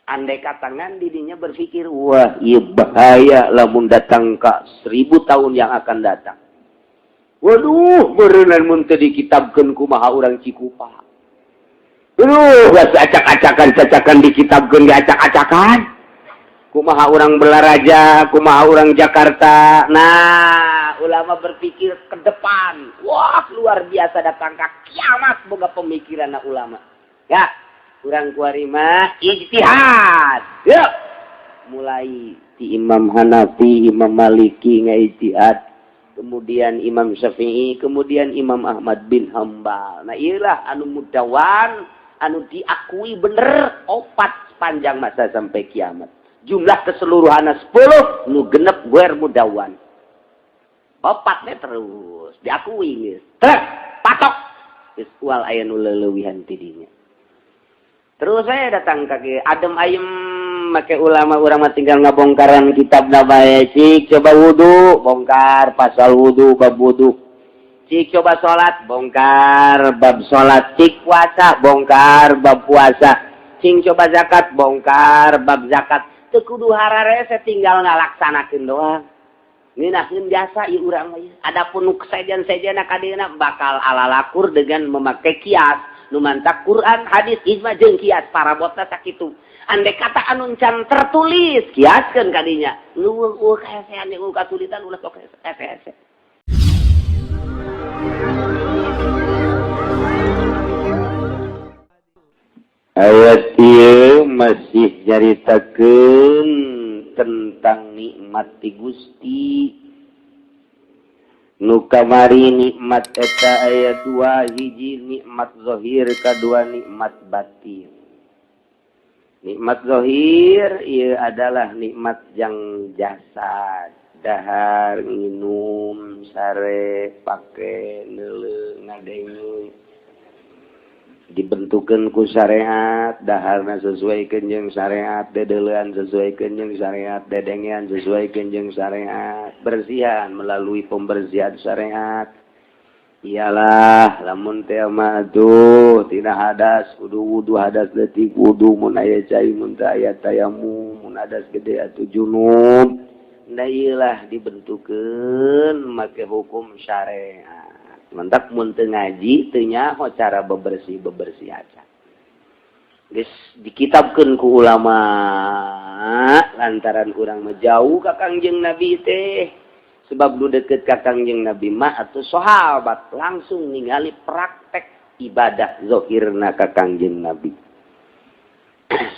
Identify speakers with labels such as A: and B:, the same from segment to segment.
A: Andai katangan didinya berpikir, wah, iya bahaya lamun datang ke 1000 tahun yang akan datang. Waduh, berenang mun teu dikitabkeun kumaha urang Cikupa. Aduh, geus acak-acakan cacakan dikitabkeun diacak-acakan. Kumaha urang Balaraja, kumaha urang Jakarta. Nah, ulama berpikir ke depan. Wah, luar biasa datang ke kiamat boga pemikiran ulama. Ya, kurang kuari mah ijtihad. Yuk. Mulai di Imam Hanafi, Imam Maliki ijtihad, kemudian Imam Syafi'i, kemudian Imam Ahmad bin Hambal. Nah, iyalah anu mudawan, anu diakui bener opat sepanjang masa sampai kiamat. Jumlah keseluruhan 10, nu genep gue mudawan. Opatnya terus diakui geus. Terus patok. Geus ual aya nu leulewihan tidinya. Terus saya datang ke adem ayem make ulama urang mah tinggal ngabongkaran kitab bae. Cik coba wudu, bongkar pasal wudu, bab wudu. Cik coba salat, bongkar bab salat. Cik puasa, bongkar bab puasa. Cing coba zakat, bongkar bab zakat. Teu kudu hararese, tinggal ngalaksanakeun doang. Ngeunaheun biasa ieu urang mah. Adapun nu sejen-sejenna kadieuna bakal ala lakur dengan memakai kias. Nu mantak Quran, hadis, ijma jeung kias parabotna sakitu. Andai kata anu can tertulis, kiaskeun kadinya. Nu eueuh kaesean jeung kasulitan ulah sok hese. Ayat ieu masih nyaritakeun tentang nikmat ti Gusti. Nu kamari nikmat eta aya dua, hiji nikmat zahir, kadua nikmat batin. Nikmat zahir ieu adalah nikmat yang jasad, dahar, nginum, sare, pake, neuleu, ngadenge. Dibentukeun ku syariat, daharna sesuaikeun jeung syariat, dedeleuan sesuaikeun jeung syariat, dedengean sesuaikeun jeung syariat, bersihan melalui pembersihan syariat. Iyalah, lamun teh mah tuh tina hadas kudu wudu, hadas leutik wudu, mun aya cai, mun teu aya tayamum, mun hadas gede atuh junub. Nah, iyalah dibentukeun make hukum syariat. Mantak mun teu ngaji teu nyaho cara bebersih bebersih aja. Geus dikitabkeun ku ulama lantaran urang mah jauh ka Kangjeng Nabi teh. Sebab nu deket ka Kangjeng Nabi mah atau sahabat langsung ningali praktek ibadah zahirna ka Kangjeng Nabi.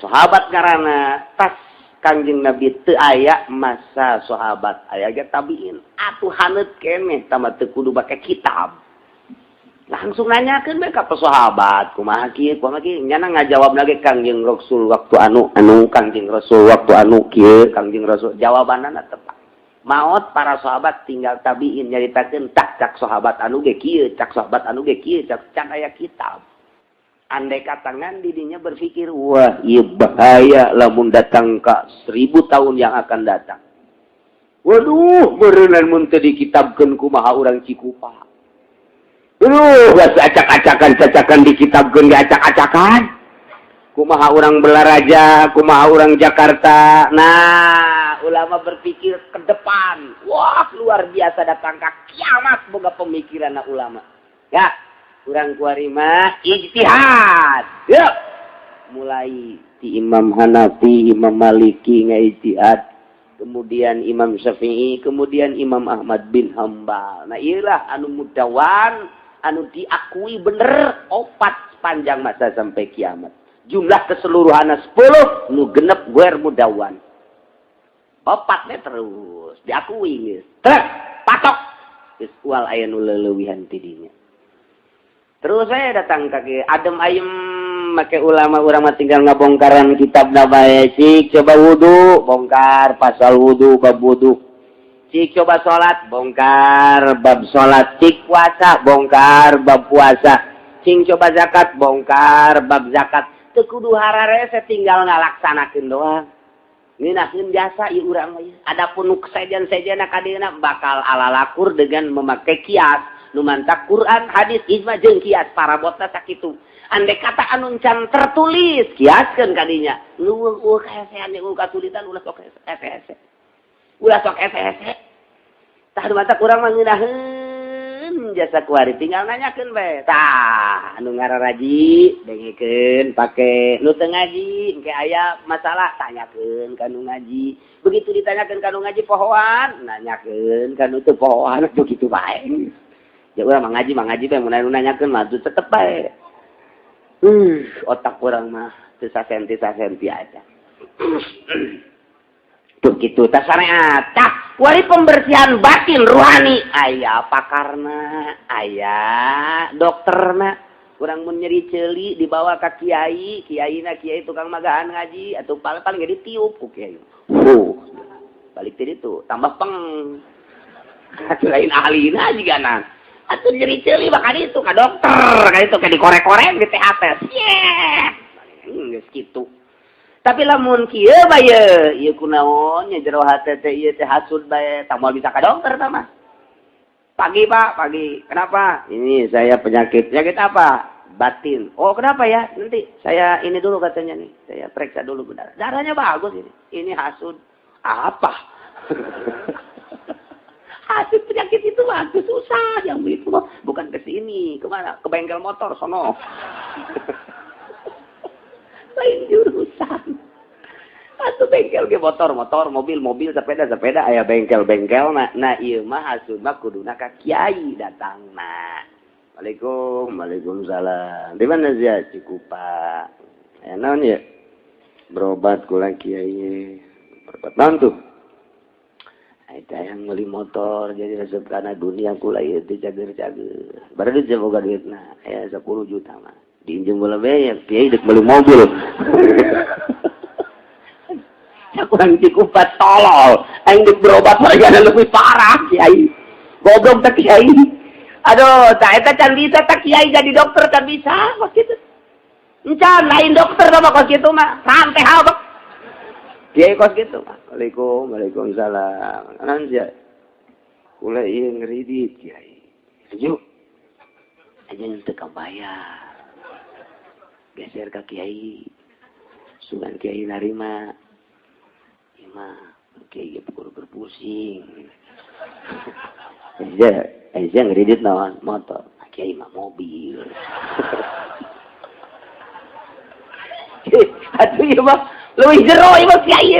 A: Sahabat karena tas Kangjeng Nabi teu aya masa sahabat aya ge tabiin atuh haneut keneh tama teu kudu make kitab. Langsung nanyakeun bae ka sahabat, kumaha kieu, kumaha kieu, nyana ngajawab lagi Kangjeng Rasul waktu anu anu Kangjeng Rasul waktu anu kieu, Kangjeng Rasul jawabanana tepat. Maot para sahabat tinggal tabiin nyaritakeun tak cak sahabat anu ge kieu, cak sahabat anu ge kieu, cak can aya kitab. Andai katangan didinya berpikir, wah, iya bahaya lamun datang ke 1000 tahun yang akan datang. Waduh, berenang mun teu dikitabkeun kumaha urang Cikupa. Aduh, geus acak-acakan cacakan dikitabkeun diacak-acakan. Kumaha urang Balaraja, kumaha urang Jakarta. Nah, ulama berpikir ke depan. Wah, luar biasa datang ke kiamat boga pemikiran ulama. Ya, kurang kuari mah ijtihad. Yuk. Mulai di Imam Hanafi, Imam Maliki ijtihad, kemudian Imam Syafi'i, kemudian Imam Ahmad bin Hambal. Nah, iyalah anu mudawan, anu diakui bener opat sepanjang masa sampai kiamat. Jumlah keseluruhan 10, nu genep gue mudawan. Opatnya terus diakui geus. Terus patok. Geus ual aya nu leulewihan tidinya. Terus saya datang ke adem ayem make ulama urang mah tinggal ngabongkaran kitab bae. Cik coba wudu, bongkar pasal wudu, bab wudu. Cik coba salat, bongkar bab salat. Cik puasa, bongkar bab puasa. Cing coba zakat, bongkar bab zakat. Teu kudu hararese, tinggal ngalaksanakeun doang. Ngeunaheun biasa ieu urang mah. Adapun nu sejen-sejenna kadieuna bakal ala lakur dengan memakai kias. Nu mantak Quran, hadis, ijma jeung kias parabotna sakitu. Andai kata anu can tertulis, kiaskeun kadinya. Eueuh kahesean eueuh kasulitan ulah sok hese. Ulah sok hese. Tah mata kurang mah ngeunaheun jasa kuari tinggal nanyakeun bae. Tah anu ngararaji dengekeun pake nu teu ngaji engke aya masalah tanyakeun ka nu ngaji. Begitu ditanyakeun ka nu ngaji pohoan, nanyakeun ka nu teu pohoan begitu bae. Ya urang mah ngaji bae mun anu nanyakeun mah tetep bae. Otak urang mah teu sasenti-sasenti aja. Tuh gitu tah syariat. Tah, wali pembersihan batin ruhani aya pakarna, aya dokterna. Urang mun nyeri ceuli dibawa ka kiai, kiaina kiai tukang magahan ngaji atau paling paling ditiup ku kiai. Balik tadi itu tambah peng. Atuh lain ahlina jigana. Atuh nyeri ceuli bakal itu ka dokter, ka itu ka dikorek-korek di THT. Yeah. Geus kitu. Tapi lamun kieu bae ieu kunaon nya jero hate teh ieu teh hasud bae, tah moal bisa ka dokter tah mah. Pagi Pak, pagi. Kenapa? Ini saya penyakit. Penyakit apa? Batin. Oh, kenapa ya? Nanti saya ini dulu katanya nih. Saya periksa dulu benar. Darahnya bagus ini. Ini hasud. Apa? Hasud penyakit itu bagus susah yang itu bukan ke sini, kemana? Ke bengkel motor sono. Lain jurusan. Atau bengkel ke motor, motor, mobil, mobil, sepeda, sepeda, aya bengkel-bengkel nah, nah ieu mah hasud mah kuduna ka kiai datangna. Waalaikum, waalaikumsalam. Di mana sih Cikupa? Ya naon ya? Berobat kula kiai. Berobat naon tuh? Eta yang beli motor jadi resep karena dunia kula ieu teh cager-cager. Baru duit boga duitna, aya 10 juta mah. Diinjem bola bayar, kiai dek beli mobil. Kurang Cikupa tolol. Aing dek berobat mah lebih parah kiai. Goblok tak kiai. Aduh, tak eta can bisa tak kiai jadi dokter can bisa kos kitu. Encan lain dokter mah kos kitu mah. Santai habek. Kiai kos kitu mah. Waalaikum, waalaikumsalam. Naon sia? Kula ieu ngeridit kiai. Sejuk. Aja teu kabayar. Geser ka kiai. Sugan kiai narima. Ieu mah kiai ge kudu berpusing. Aja, aja ngeridit naon motor. Kiai mah mobil. Aduh ieu mah leuwih jero ieu mah kiai.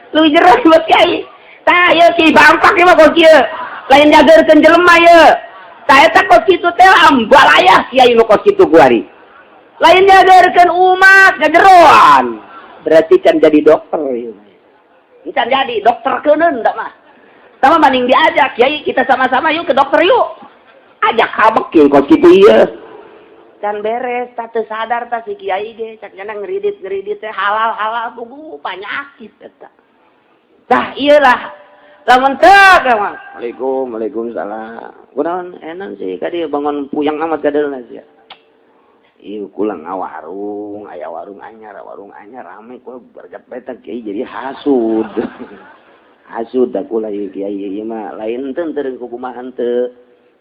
A: Leuwih jero ieu mah kiai. Tah ieu kiai bangpak ieu mah kos kieu. Lain nyageurkeun jelema ieu. Tah eta kos kitu teh ambalayah kiai nu kos kitu kuari. Lain nyageurkeun umat ngajeroan. Berarti can jadi dokter ieu. Can jadi dokter keuneun da mah. Sama maning diajak, kiai kita sama-sama yuk ke dokter yuk. Ajak habek kieu kos kitu ieu. Can beres, tak teu sadar tah si kiai ge, cak nyana ngeridit-ngeridit teh halal-halal tunggu penyakit eta. Tah ieu lah. Lamun teu mah. Waalaikum, waalaikumsalam. Kunaon enak sih ka dieu bangun puyang amat ka dieu sia. Ieu kula ngawarung, aya warung anyar rame kula berjap eta kiai jadi hasud. Hasud da kula ieu kiai ieu mah lain teu teu kumaha teu.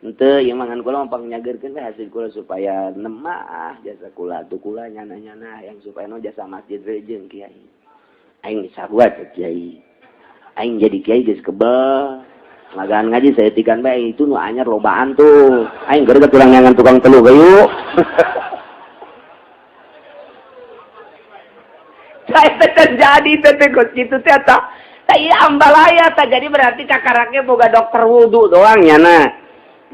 A: Henteu ieu mah ngan kula mah pangnyageukeun we hasil kula supaya nemah jasa kula tuh kula nyana-nyana yang supaya no jasa masjid rejeung kiai. Aing sarua teh kiai. Aing jadi kiai geus kebel. Magaan ngaji saya tikan bae itu nu anyar lobaan tuh. Aing geus tukang nyangan tukang telu gayu. Saya terjadi teh kos kitu teh eta. Tah ieu ambalaya tah jadi berarti kakaraknya boga dokter wudu doang nyana.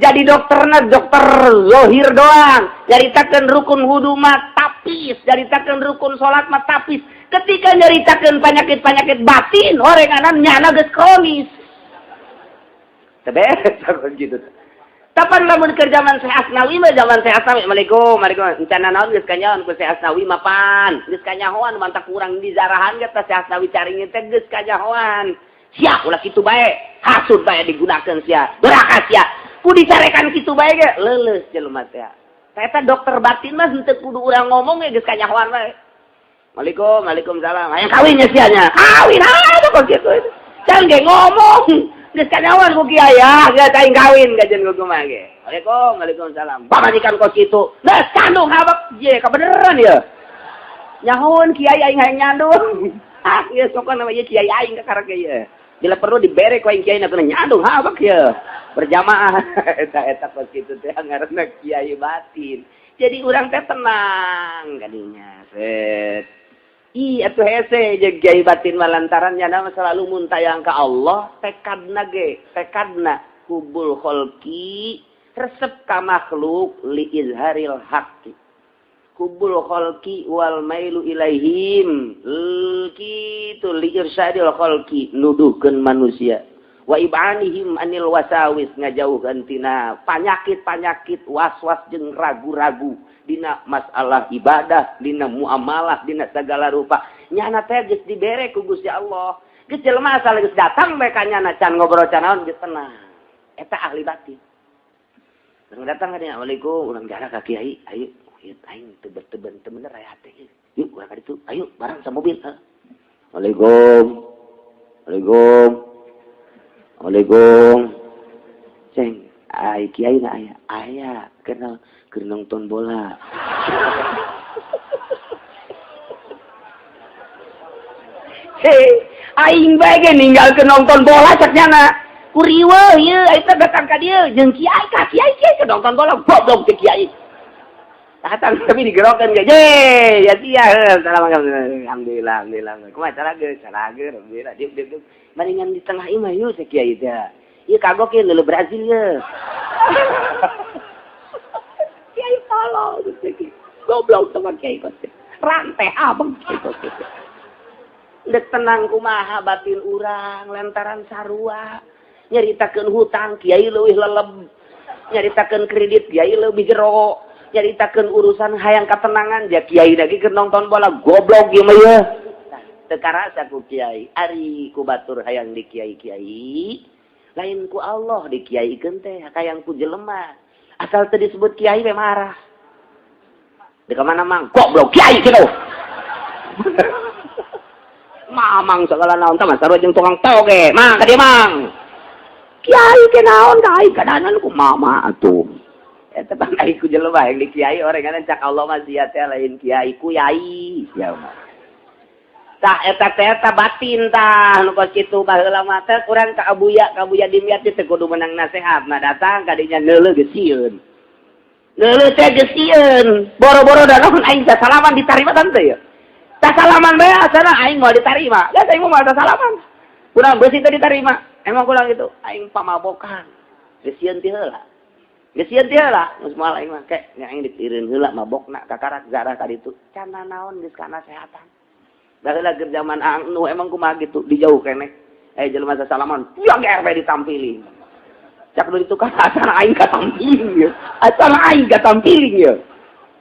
A: Jadi dokterna dokter zohir doang. Nyaritakeun rukun wudu mah tapis, nyaritakeun rukun salat mah tapis. Ketika nyaritakeun penyakit-penyakit batin, orenganan nyana geus kronis. Teu beres gitu. Kapan lamun keur zaman Syekh Asnawi mah zaman Syekh Asnawi, Assalamualaikum, Waalaikumsalam. Encan naon geus kanyahoan ku Syekh Asnawi mapan. Geus kanyahoan mantak kurang di zarahan ge teh Syekh Asnawi caringin teh geus kanyahoan. Sia ulah kitu bae, hasud bae digunakeun sia. Doraka sia. Ku dicarekan kitu bae ge leuleus jelema teh. Eta dokter batin mah henteu kudu urang ngomong ge geus kanyahoan bae. Waalaikum, waalaikumsalam. Hayang kawin nya sia nya. Kawin atuh kok kitu. Can ge ngomong. Geus kanyahoan ku kiai ya, geus aing kawin gajeun ku kumaha ge. Waalaikumsalam, waalaikumsalam. Pamajikan kos kitu. Geus kandung habak ye kabeneran ye. Nyahoun kiai aing hayang nyandung. Ah, ieu sokon nama ieu kiai aing ka karek ieu. Bila perlu dibere ku aing kiai na nyandung habak ye. Berjamaah eta eta kos kitu teh ngaranna kiai batin. Jadi urang teh tenang kadinya. Set. Ih, atuh hese jeung kiai batin mah lantaran nya mah selalu muntayang ka Allah, tekadna ge, tekadna hubul kholqi resep ka makhluk li izharil haqqi. Hubul kholqi wal mailu ilaihim kitu li irsyadil kholqi nuduhkeun manusia wa ibanihim anil wasawis ngajauhkeun tina panyakit-panyakit was-was jeung ragu-ragu dina masalah ibadah dina muamalah dina segala rupa nyana teh geus dibere ku Gusti Allah geus jelema asal geus datang bae ka nyana can ngobrol can naon geus tenang eta ahli batin. Urang datang ka dinya, "Assalamualaikum," urang jarak ka kiai, ayo ieu aing teu teu bener aya hate ieu. Yuk urang ka ditu, ayo bareng sa mobil. Assalamualaikum. Assalamualaikum. Assalamualaikum. Ceng, ai kiai na aya. Aya, kenal keur nonton bola. Hei, aing bae ge ninggalkeun nonton bola cek nyana. Ku riweuh ieu eta datang ka dieu jeung kiai ka kiai kiai keur nonton bola goblok teh kiai. Datang tapi digerokan ge. Ye, ya sia, assalamualaikum. Alhamdulillah, alhamdulillah. Kumaha cara geus, cara geus, alhamdulillah. Diuk diuk diuk. Maringan di tengah imah yeuh teh kiai teh. Ieu kagok ieu leuleuh Brazil ye. Kiai tolong goblok sama kiai kos. Rantai abang kiai kos. Dek tenang kumaha batin urang lantaran sarua. Nyaritakeun hutang kiai leuwih leleb. Nyaritakeun kredit kiai leuwih jero. Nyaritakeun urusan hayang katenangan ja kiai lagi keur nonton bola goblok ieu mah ye. Teu karasa ku kiai. Ari ku batur hayang di kiai-kiai, lain ku Allah di kiaikeun teh hayang ku jelema. Asal teu disebut kiai we marah. Di ka mana mang? Goblok kiai kitu. Mamang segala naon tah sarua jeung tukang toge. Mang ka dieu mang. Kiai ke naon ka aing kadanan ku mama atuh. Eta bang aing ku jelema yang di kiai orengan cak Allah mah sia teh lain kiai ku yai sia mah. Tah eta teh eta batin tah nu kos kitu baheula mah teh urang ka Abuya Dimyati teh kudu menang nasehat. Nah datang ka dinya neuleuh geus sieun. Neuleuh teh geus sieun. Boro-boro da naon aing sasalaman ditarima tante ya. Sasalaman bae asana aing moal ditarima. Geus aing moal sasalaman. Kurang beusi teh ditarima. Emang kurang itu aing pamabokan. Geus sieun ti heula. Geus sieun ti heula, geus moal aing mah ke nya aing ditireun heula mabokna kakarak zarah ka ditu. Can naon geus kana sehatan. Baheula keur zaman anu emang kumaha gitu dijauh keneh. Jelema sasalaman, ya geer bae ditampiling. Cak nu ditu kan asana aing katampiling ye. Asana aing katampiling ye.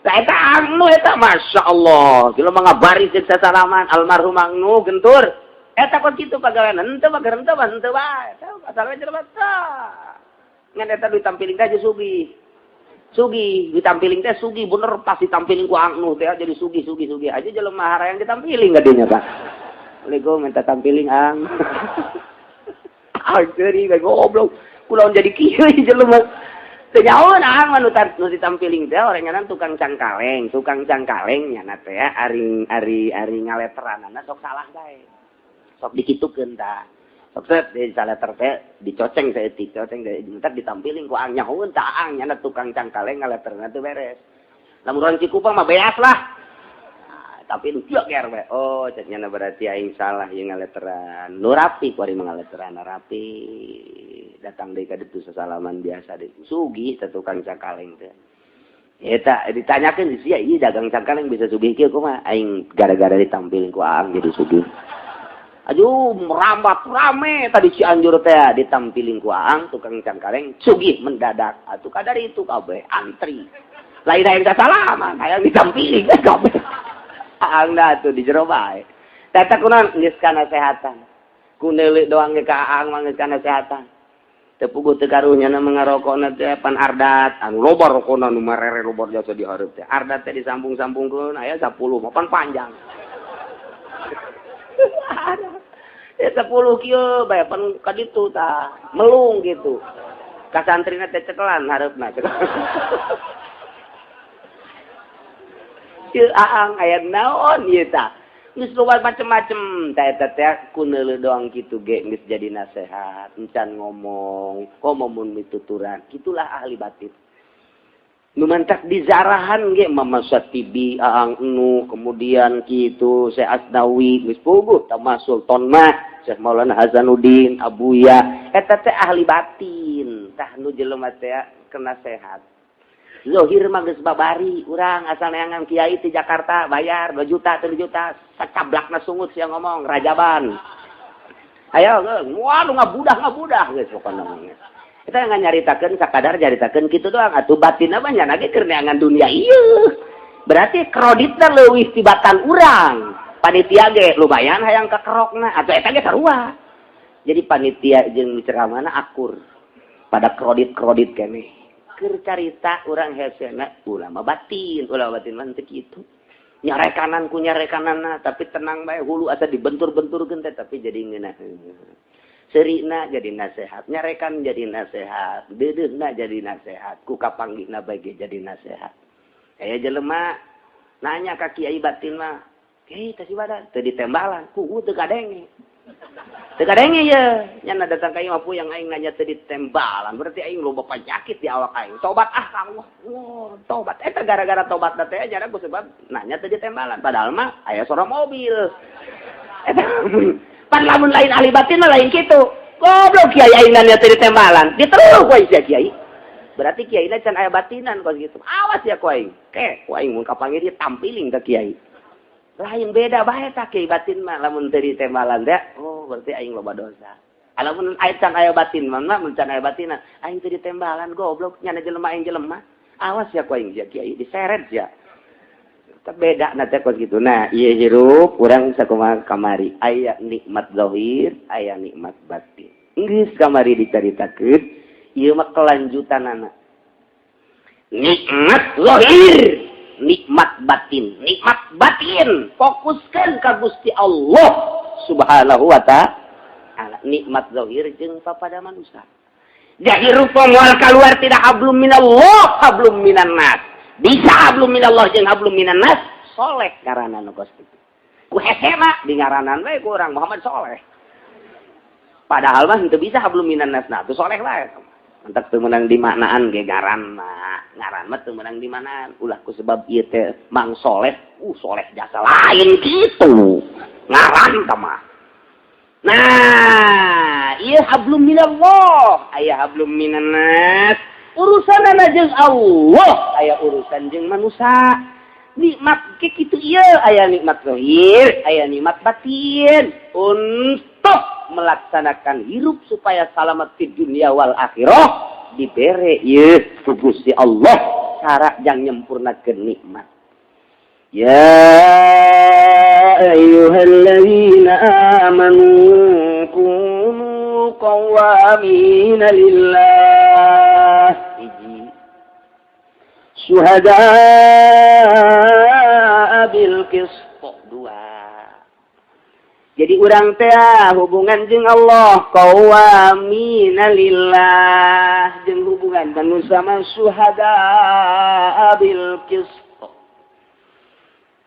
A: Tah eta anu eta masyaallah. Jelema ngabaris jeung sasalaman almarhum anu gentur. Eta kok kitu pagawean henteu mah henteu mah henteu bae. Eta asal we jelema tah. Ngan eta ditampiling teh sugih. Sugih ditampiling teh sugih bener pas ditampiling ku anu teh jadi sugih sugih sugih aja jelema harayang ditampiling ka dinya Pak. Assalamualaikum minta tampiling ang. Ageuri goblok. Kunaon jadi kieu jelema. Teu nyahoeun ang mah nu ditampiling teh orenganan tukang cangkaleng nyana teh ari ari ari ngaleteranana sok salah bae. Sok dikitukeun tah. Sok set di saleter teh dicoceng saeutik, coceng entar ditampiling ku ang nyahoeun tah ang nyana tukang cangkaleng ngaleterna teu beres. Lamun urang Cikupang mah beas lah. Nah, tapi nu kieu ger we. Oh, cek nyana berarti aing salah ieu ngaleteran. Nu rapi ku ari ngaleteran rapi. Datang deui ka ditu sasalaman biasa deui. Sugih teh tukang cangkaleng teh. Eta ditanyakeun sia ieu dagang cangkaleng bisa sugih kieu kumaha? Aing gara-gara ditampiling ku aang jadi sugih. Aduh, merambat rame tadi Cianjur teh ditampiling ku aang tukang cangkaleng sugih mendadak. Atuh kadar itu kabeh antri. Lain hayang sasalaman, hayang ditampiling kabeh. Aang dah tuh di jero bae. Tata kunaon geus kana sehatan. Ku neuleuk doang ge ka aang mah geus kana sehatan. Teu puguh teu karunya na ngarokona teh pan ardat anu loba rokona nu marere loba jasa di hareup teh. Ardat teh disambung-sambungkeun aya 10 mah pan panjang. Ya 10 kieu bae pan ka ditu tah, melung gitu. Ka santrina teh cekelan hareupna. Ieu aang aya naon ieu tah. Geus loba macem-macem tah eta teh ku neuleuh doang kitu ge geus jadi nasehat, encan ngomong, komo mun mituturan. Kitulah ahli batin. Nu mantak dizarahan ge Mama Satibi, Aang Enu, kemudian kitu Syekh Asnawi geus puguh termasuk Tonmah, Syekh Maulana Hasanuddin, Abuya, eta teh ahli batin. Tah nu jelema teh kena sehat. Zohir mah geus babari urang asal neangan kiai di Jakarta bayar 2 juta 3 juta sacablakna sungut sia ngomong rajaban. Ayo waduh ngabudah geus pokona mah. Kita nggak nyaritakeun sakadar nyaritakeun kitu doang atuh batinna mah nya ge keur neangan dunia ieu. Berarti kreditna leuwih tibatan urang. Panitia ge lumayan hayang kakerokna atuh eta ge sarua. Jadi panitia jeung ceramahna akur pada kredit-kredit keneh. Keur carita urang hesena ulama batin mah teu kitu. Nyarekanan ku nyarekananna tapi tenang bae hulu asa dibentur-benturkeun teh tapi jadi ngeunaheun. Serina jadi nasehat, nyarekan jadi nasehat, deudeuhna jadi nasehat, ku kapanggihna bae ge jadi nasehat. Aya jelema nanya ka kiai batin mah, "Kiai teh si badan teu ditembalan, ku teu kadenge." Teu kadenge ye, nya datang ka ieu mah puyang aing nanya teu ditembalan, berarti aing loba penyakit di awak aing. Tobat ah ka Allah. Wah, tobat eta gara-gara tobat teh jara ku sebab nanya teu ditembalan, padahal mah aya suara mobil. Eta pan lamun lain ahli batin mah lain kitu. Goblok kiai aing nanya teu ditembalan, diteluh ku aing sia kiai. Berarti kiai na can aya batinan kos gitu. Awas ya ku aing. Ke ku aing mun kapanggih dia tampiling ka kiai. Lain beda bae tah kiai batin mah lamun teu ditembalan teh, oh berarti aing loba dosa. Lamun aya can aya batin mah mun can aya batinan, aing teu ditembalan goblok nya jelema aing jelema. Awas ya ku aing sia kiai diseret sia. Beda na teh kos gitu. Nah, ieu hirup urang sakumaha kamari aya nikmat zahir, aya nikmat batin. Geus kamari dicaritakeun, ieu mah kelanjutanana. Nikmat zahir, nikmat batin. Nikmat batin fokuskeun ka Gusti Allah Subhanahu wa ta'ala. Nikmat zahir jeung papada manusia. Jadi rupa moal keluar tidak hablum minallah, hablum minan nas. Bisa hablum minallah jeung hablum minan nas, soleh ngaranna nu kos kitu. Ku hesena di ngaranan we ku urang Muhammad Soleh. Padahal mah henteu bisa hablum minan nas, nah teu soleh wae. Mantak teu meunang dimaknaan ge ngaran mah. Ngaran mah teu meunang dimaknaan. Ulah ku sebab ieu teh Mang Soleh, soleh jasa lain kitu. Ngaran tah mah. Nah, ieu hablum minallah, aya hablum minan nas. Urusan jeung Allah, aya urusan jeung manusia. Nikmat ke kitu ieu, aya nikmat zahir, aya nikmat batin untuk melaksanakan hirup supaya selamat di dunia wal akhirah dibere ieu ku Gusti Allah cara jang nyempurnakeun nikmat. Ya ayyuhalladzina amanu kunu qawwamina lillah syuhada bil qist. Dua. Jadi urang teh hubungan jeung Allah qawwamina lillah jeung hubungan manusia mah syuhada bil qist.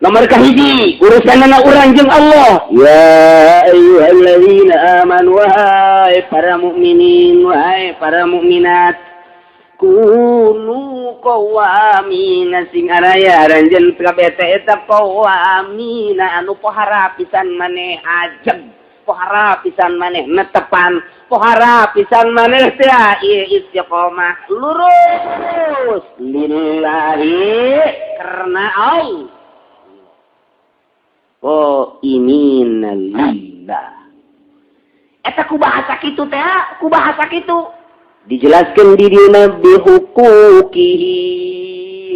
A: Nomor kahiji urusanana urang jeung Allah. Ya ayyuhalladzina amanu wahai para mukminin wahai para mukminat kunu qawwamina sing araya aranjeun kabeh teh eta qawwamina anu pohara pisan maneh ajeg, pohara pisan maneh netepan, pohara pisan maneh teh ieu istiqomah lurus lillahi karena Allah. Oh inina lillah eta ku bahasa kitu teh, ku bahasa kitu dijelaskan di dina bihuquqihi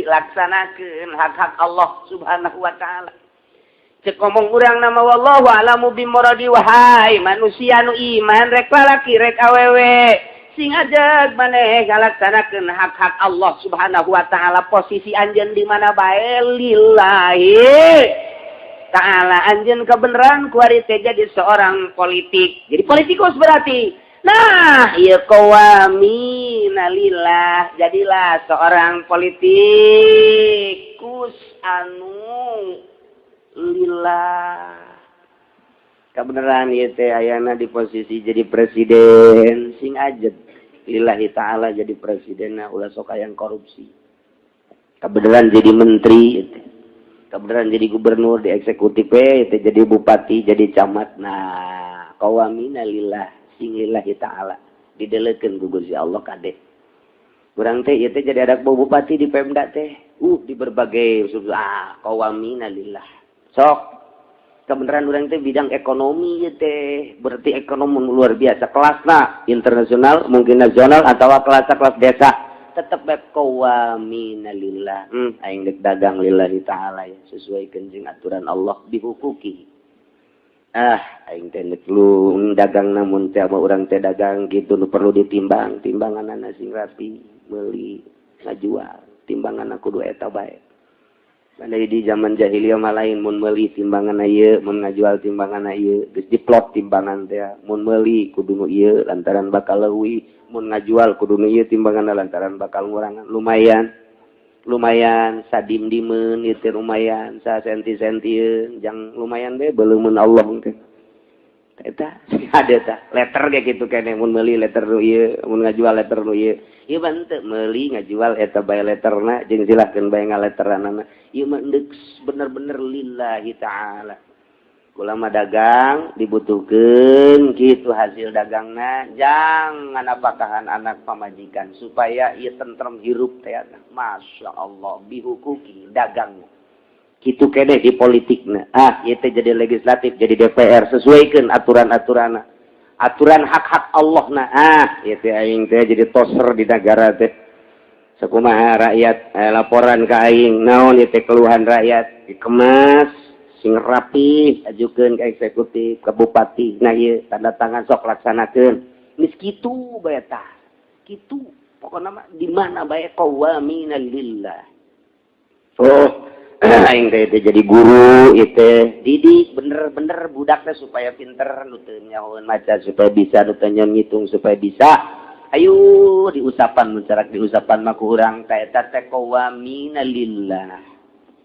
A: laksanakeun hak-hak Allah Subhanahu wa taala. Cek ngomong urang nama wallahu a'lamu bimuradi wahai manusia nu iman rek lalaki rek awewe sing ajeg maneh ngalaksanakeun hak-hak Allah Subhanahu wa taala posisi anjeun di mana bae lillahi ta'ala anjeun kebenaran kuari teh jadi seorang politik. Jadi politikus berarti Nah, ieu qawwamina lillah, jadilah seorang politikus anu lillah. Kebenaran ieu teh ayana di posisi jadi presiden, sing ajeg lillahi ta'ala jadi presiden, nah, ulah sok hayang korupsi. Kebenaran jadi menteri itu, kebenaran jadi gubernur di eksekutif itu, jadi bupati, jadi camat, nah, qawwamina lillah, sing lillahi ta'ala, didelekeun ku Gusti Allah. Kade urang teh ieu teh jadi ada bupati di Pemda teh, di berbagai, ah, qawwamina lillah. Sok kebenaran urang teh bidang ekonomi ieu teh, berarti ekonomi luar biasa, kelasna internasional, mungkin nasional atau kelas kelas desa, tetep bae qawwamina lillah. Aing dek dagang lillahi ta'ala ya, sesuai jeung aturan Allah bihuquqi. Ah, aing teh lu dagang, namun teh urang teh dagang gitu nu perlu ditimbang, timbangan sing rapi, meuli ngajual timbangan kudu eta bae. Pandai di zaman jahiliyah mah lain, mun meuli timbangan ieu, mun ngajual timbangan ieu, geus diplot timbangan teh. Mun meuli kudu nu ieu lantaran bakal leuwih, mun ngajual kudu nu ieu timbangan lantaran bakal ngurangan. Lumayan, lumayan sadim-dimeun ieu teh, lumayan sa senti-sentieun, jang lumayan be beleumeun Allah teh. Eta ada tah letter kayak gitu kene, mun meuli letter nu ieu, mun ngajual letter nu ieu. Ieu mah henteu, meuli ngajual eta bae letterna, jeung silahkeun bae ngaletteranana. Ieu mah endek bener-bener lillahi ta'ala. Ulama dagang dibutuhkeun kitu hasil dagangna, jangan apakahan anak pamajikan supaya ieu tentrem hirup teh. Masya Allah, bihuquqi dagang kitu kene di politikna. Ah, ieu teh jadi legislatif, jadi DPR, sesuaikan aturan-aturan, aturan hak-hak Allah. Nah, ah, ieu teh aing teh jadi toser di negara teh, sakumaha rakyat laporan ke aing, naon ieu teh keluhan rakyat, dikemas sing rapi, ajukeun ke eksekutif, ke bupati. Nah, ieu tanda tangan, sok laksanakeun. Geus kitu bae tah, kitu pokokna mah di mana bae qawwamina lillah. Oh, aing teh jadi guru itu, didik bener-bener budaknya supaya pinter, nu teu nyahoeun maca supaya bisa, nu teu ngitung supaya bisa. Ayo diusapan, mencarak diusapan mah ku urang teh, eta teh qawwamina lillah.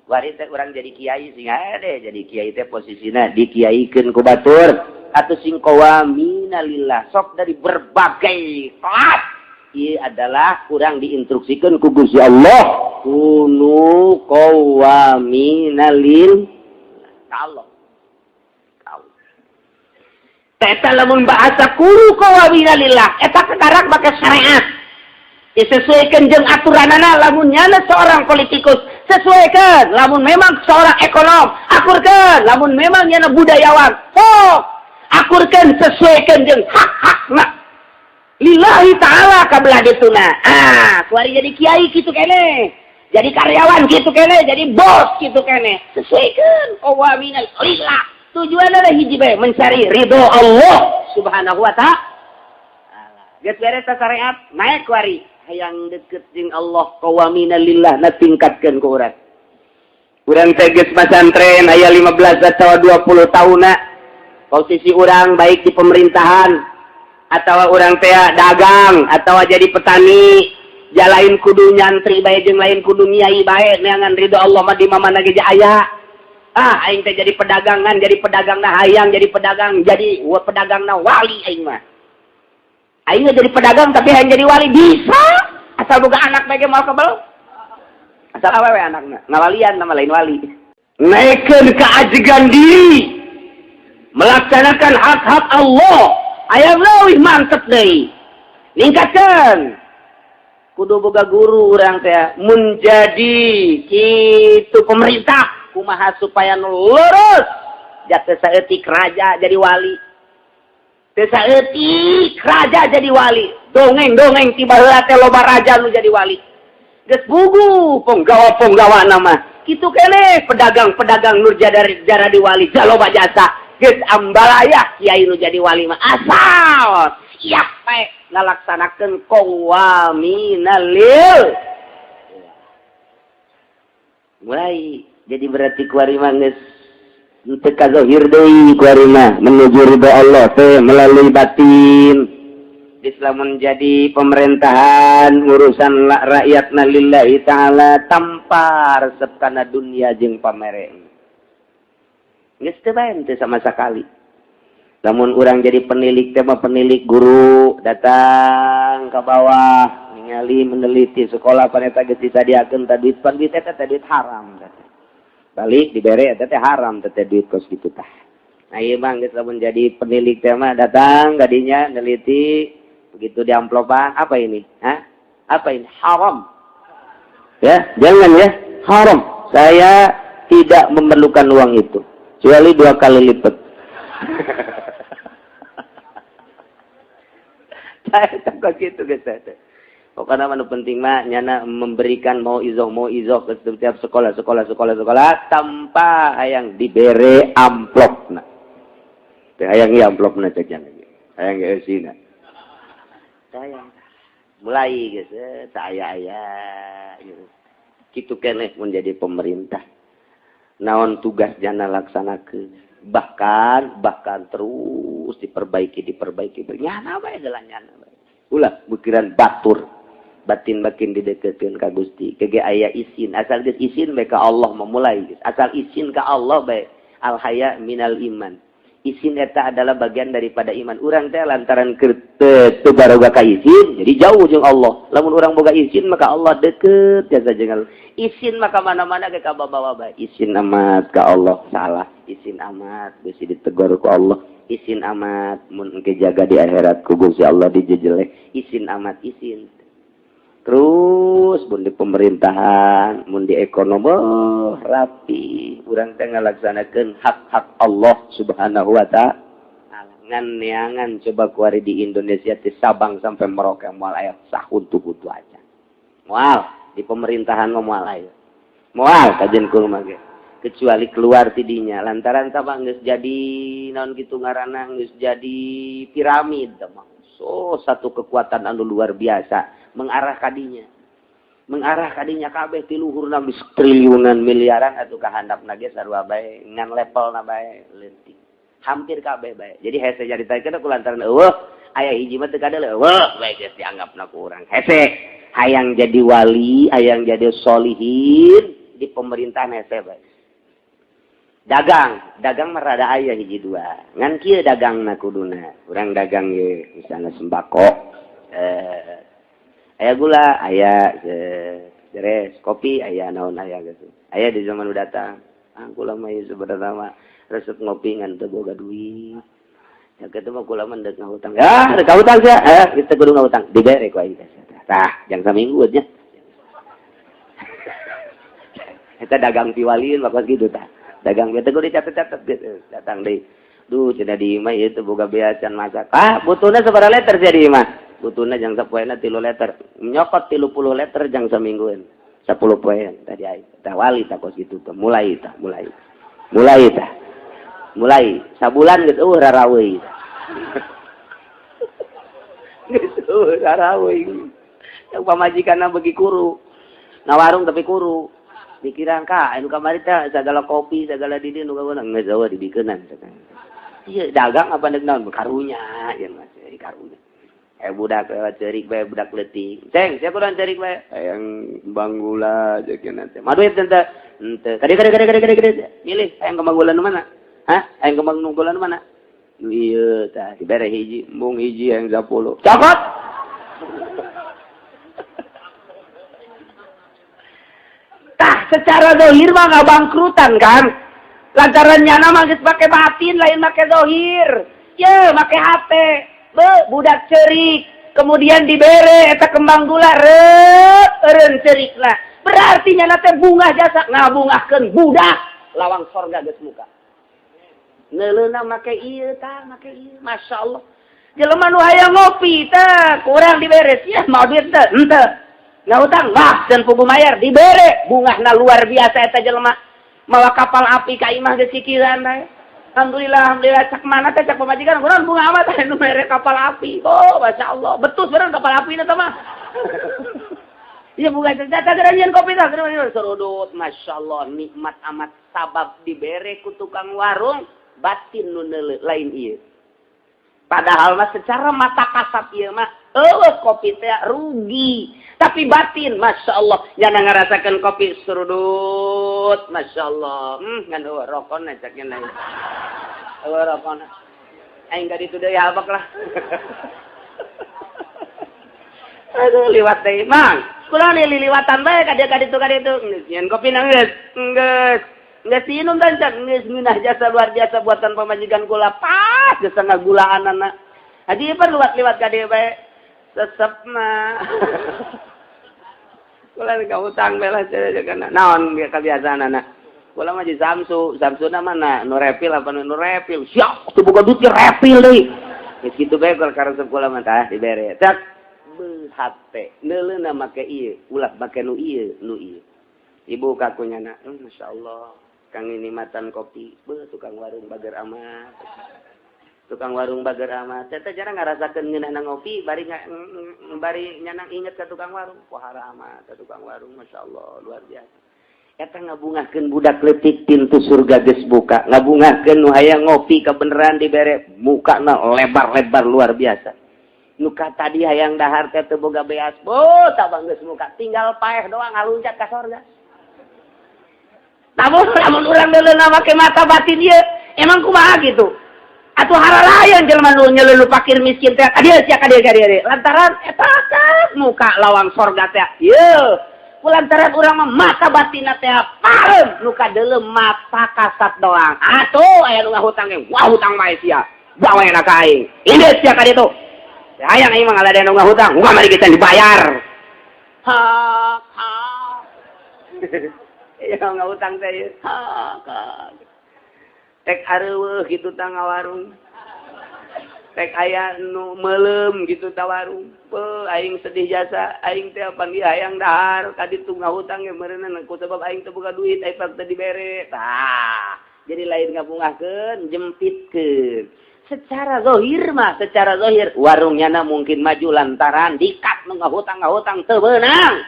A: Wari teh urang jadi kiai, sing ade jadi kiai teh posisina dikiaikeun ku batur atau sing qawwamina lillah. Sok dari berbagai kelas, ieu adalah kurang diinstruksikan ku Gusti Allah, kunu qawwamina lil Allah. Eta lamun bahasa kunu qawwamina lillah, eta kekarak make syariat, disesuaikan jeung aturanana. Lamun nyana seorang politikus, sesuaikan. Lamun memang seorang ekonom, akurkan. Lamun memang nyana budayawan, sok akurkan, sesuaikan jeung hak-hakna lillahi ta'ala kabelah dituna. Ah, kuari jadi kiai kitu kene, jadi karyawan kitu kene, jadi bos kitu kene, sesuaikan qawwamina lillah. Tujuan adalah hiji bae, mencari ridho Allah Subhanahu wa Ta'ala. Geus beres syariat, naik kuari hayang deket jeung Allah, qawwamina lillah na tingkatkeun ku urang. Urang teh geus masantren aya 15 atau 20 tahunna, posisi urang baik di pemerintahan atau urang teh dagang atau jadi petani, jalain kudu nyantri bae jeung lain kudu nyai bae, neangan ridho Allah mah di mana ge aya. Ah, aing teh jadi pedagangan, jadi pedagang na hayang jadi pedagang, jadi pedagang na wali. Aing mah aing jadi pedagang tapi hayang jadi wali bisa, asal boga anak bae ge moal kebel, asal awewe anakna ngawalian, nama lain wali. Naikkeun keajegan diri melaksanakan hak-hak Allah, aya leuwih mantep deui, ningkatkeun kudu boga guru urang teh. Menjadi kitu pemerintah, kumaha supaya nu lurus, jatuh saeutik raja jadi wali, teu saeutik raja jadi wali. Dongeng-dongeng ti baheula teh loba raja nu jadi wali, geus bugu penggawa-penggawa nama kitu kene. Pedagang-pedagang nu jadi jaradi wali, jaloba jasa, geus ambalaya. Kiai nu jadi wali mah asal siap bae ngalaksanakeun qawwamina lil. Mulai jadi berarti kuari mah geus teu kazohir deui, kuari mah menuju ridho Allah teh melalui batin. Islam menjadi pemerintahan urusan rakyat na lillahi ta'ala tanpa resep kana dunia jeung pamere. Geus teu bae teu sama sekali. Lamun urang jadi penilik teh mah penilik guru datang ke bawah ningali meneliti sekolah paneta geus disadiakeun tah duit pan duit eta teh duit haram teh. Balik dibere eta teh haram teh duit kos kitu tah. Nah ieu mah geus lamun jadi penilik teh mah datang gadinya neliti begitu di amplopan apa ini? Hah? Apa ini? Haram. Ya, jangan ya. Haram. Saya tidak memerlukan uang itu. Kecuali 2 kali lipat. Saya takut gitu guys. Pokoknya mah nu penting mah nyana memberikan mau izoh ke setiap sekolah sekolah sekolah sekolah tanpa hayang dibere amplopna. Teh hayang ieu amplopna cek nya. Hayang geusina. Sayang. Mulai geus saya aya gitu. Kitu keneh mun jadi pemerintah. Naon tugas jana laksanakeun. Bahkan terus diperbaiki nyana bae jalan nyana bae. Ulah pikiran batur. Batin makin dideketkeun ka Gusti. Kege aya isin, asal geus isin bae ka Allah memulai geus. Asal isin ka Allah bae. Al haya minal iman. Isin eta adalah bagian daripada iman. Urang teh lantaran teu baroga ka isin, jadi jauh jeung Allah. Lamun urang boga isin maka Allah deket jasa jeung Allah. Isin maka mana-mana ge ka bawa bae. Isin amat ka Allah salah, isin amat bisi ditegur ku Allah. Isin amat mun engke jaga di akhirat ku Gusti Allah dijejeleh. Isin amat isin. Terus mun di pemerintahan, mun di ekonomi oh, rapi. Urang teh ngalaksanakeun hak-hak Allah Subhanahu wa ta'ala. Ngan neangan coba kuari di Indonesia ti Sabang sampai Merauke moal aya sahuntu-huntu aja. Moal di pemerintahan mah moal aya. Moal kajian kumaha ge. Kecuali keluar tidinya lantaran Sabang geus jadi naon kitu ngaranna geus jadi piramid mah. So satu kekuatan anu luar biasa mengarah kadinya kabeh ti luhurna geus triliunan miliaran atuh ka handapna ge sarua bae ngan levelna bae leutik hampir kabeh bae. Jadi hese nyaritakeun ku lantaran eueuh aya hiji mah teu kadeuleu eueuh bae geus dianggapna ku urang hese hayang jadi wali hayang jadi solihin di pemerintahan hese bae. Dagang mah rada aya hiji dua ngan kieu dagangna kuduna urang dagang ye misalnya sembako aya gula, aya beres, kopi, aya naon aya gitu. Aya di zaman udah datang. Ah, kula mah ieu sebenarnya mah resep ngopi ngan teu boga duit. Ya kitu mah kula mah deuk ngahutang. Ya, deuk ngahutang sia. Eh, kita kudu ngahutang. Dibere ku aing teh. Tah, jang saminggu nya. Eta dagang piwalieun mah gitu tah. Dagang teh kudu dicatet-catet gitu. Datang deui. Duh, cenah di imah ieu teu boga bea can masak. Ah, butuhna sabaraha liter sia di imah? Butuhna jang sapoena 3 liter. Nyokot 30 liter jang saminggueun. 10 poean tadi aing. Tah wali tah kos kitu teh. Mulai tah, mulai. Mulai tah. Mulai sabulan geus eueuh raraweui. Geus eueuh raraweui. Yang pamajikanna beuki kuru. Na warung tapi kuru. Pikiran ka anu kamari teh sagala kopi, sagala di dieu nu kaweunang geus eueuh dibikeunan. Ieu dagang apa deuk naon karunya ieu mah karunya. Budak lewat cerik bae budak leutik. Ceng, siapa kurang cerik bae? Hayang kembang gula jeung nanti. Mah duit teh henteu. Kade kade kade kade kade kade. Milih hayang kembang gula nu mana? Hah? Hayang kembang nu gula nu mana? Nu ieu tah dibere hiji, embung hiji hayang 10. Cokot. Tah secara zahir mah ngabangkrutan kan? Lantaran nyana mah geus make batin lain make zahir. Ye, make hate. Be, budak cerik kemudian dibere eta kembang gula eureun cerikna berarti nyana teh bungah jasa ngabungahkeun budak lawang sorga geus muka neuleuna make ieu tah make ieu masyaallah jelema nu hayang ngopi teh kurang dibere sia mau duit teh henteu ngahutang wah dan pugu mayar dibere bungahna luar biasa eta jelema mawa kapal api ka imah geus kikiran teh. Alhamdulillah, alhamdulillah cak mana teh cak pamajikan kurang bunga amat teh nu mere kapal api. Oh, masyaallah. Betul bener kapal api na mah. Iya bunga teh teh geura kopi teh geura serudut. Masyaallah nikmat amat sabab dibere ku tukang warung batin nu lain ieu. Padahal mah secara mata kasat ieu mah eueuh kopi teh rugi, tapi batin, Masya Allah, jangan ngerasakan kopi serudut, Masya Allah. Ngan eueuh rokona cak nya, eueuh rokona. Aing ka ditu deui habak lah. Aduh, liwat deui, Mang. Kula liliwatan bae ka dieu, ka ditu, ka ditu. Geus nyeun kopi na, geus. Geus. Geus minum dan cak geus ngeunah jasa luar biasa buatan pamajikan kula, pas geus ngagulaanana. Haji pan liwat-liwat ka dieu bae. Sesepna. Kula ka utang bae lah kana. Naon kebiasaanana? Kula mah di Samsu, Samsuna mana? Nu refill apa nu refill? Siap, tuh boga duit refill deui. Geus kitu bae kalau karesep kula mah tah dibere. Tak hate neuleuna make ieu, ulah make nu ieu, nu ieu. Ibu kakunya na, Masya Allah, kang ini matan kopi, beuh, tukang warung bager amat. Tukang warung bager amat. Teh jarang ngarasakeun ngeunahna ngopi, bari bari nyanang inget ke tukang warung. Pohara amat ka tukang warung, Masya Allah, luar biasa. Eta ngabungahkeun budak leutik, pintu surga geus buka. Ngabungahkeun nu hayang ngopi kebeneran dibere, mukana lebar-lebar luar biasa. Nuka tadi hayang dahar teh teu boga beas, bo tabang geus muka, tinggal paeh doang ngaluncat ka sorga. Namun lamun urang deuleuh make mata batin ieu, emang kumaha gitu? Atuh haralayan jelema nu nyelulu fakir miskin teh, ka dieu sia, ka dieu, ka dieu. Lantaran eta muka lawang sorga teh. Ieu lantaran urang mah mata batinna teh pareum, nu kadeuleu mata kasat doang. Atuh aya nu ngahutang ge, wah, hutang mah sia. Bawa enak ka aing. Ini sia ka ditu. Hayang aing mah ngaladen nu ngahutang, wah, mari kita dibayar. Ha ha. Iya, ngahutang teh. Ha ha. Tek areuweuh kitu tah ngawarung. Tek aya nu meuleum gitu ta warung. Beuh, aing sedih jasa, aing teh panggih hayang dahar ka ditu ngahutang ge meureunna ku sebab aing teu boga duit, aing teu dibere. Tah, jadi lain ngabungahkeun, jempitkeun. Secara zohir mah, secara zohir warungnya na mungkin maju lantaran dikat nu ngahutang, ngahutang teu beunang.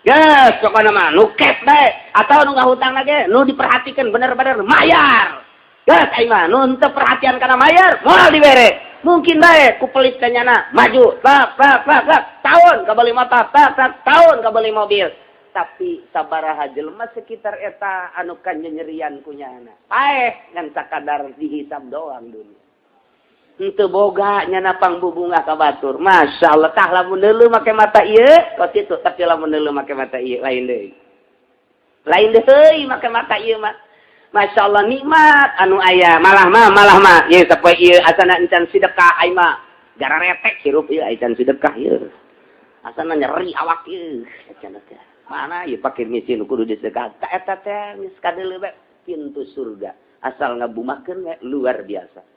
A: Geus pokona mah nu cash bae atau nu ngahutang lagi nu diperhatikan bener-bener mayar. Geus aing mah nu henteu perhatian kana mayar moal dibere. Mungkin bae ku pelit ka nyana maju, tak tak tak tak, tahun kabeli motor, tak tak, tahun kabeli mobil. Tapi sabaraha jelema sekitar eta anu kanyerian ku nyana? Paeh ngan sakadar dihisab doang dunia. Henteu boga nyana pangbubungah ka batur. Masya Allah, tah lamun deuleu make mata ieu kos kitu, tapi lamun deuleu make mata ieu lain deui. Lain deui make mata ieu mah. Masya Allah, nikmat anu aya malah mah ieu sapoe ieu asana encan sedekah, aing mah gararetek hirup ieu encan sedekah ieu. Asana nyeri awak ieu. Cenah teh. Mana ieu fakir miskin kudu disedekah. Ta eta teh geus kadeuleu bae pintu surga. Asal ngabumahkeun we luar biasa.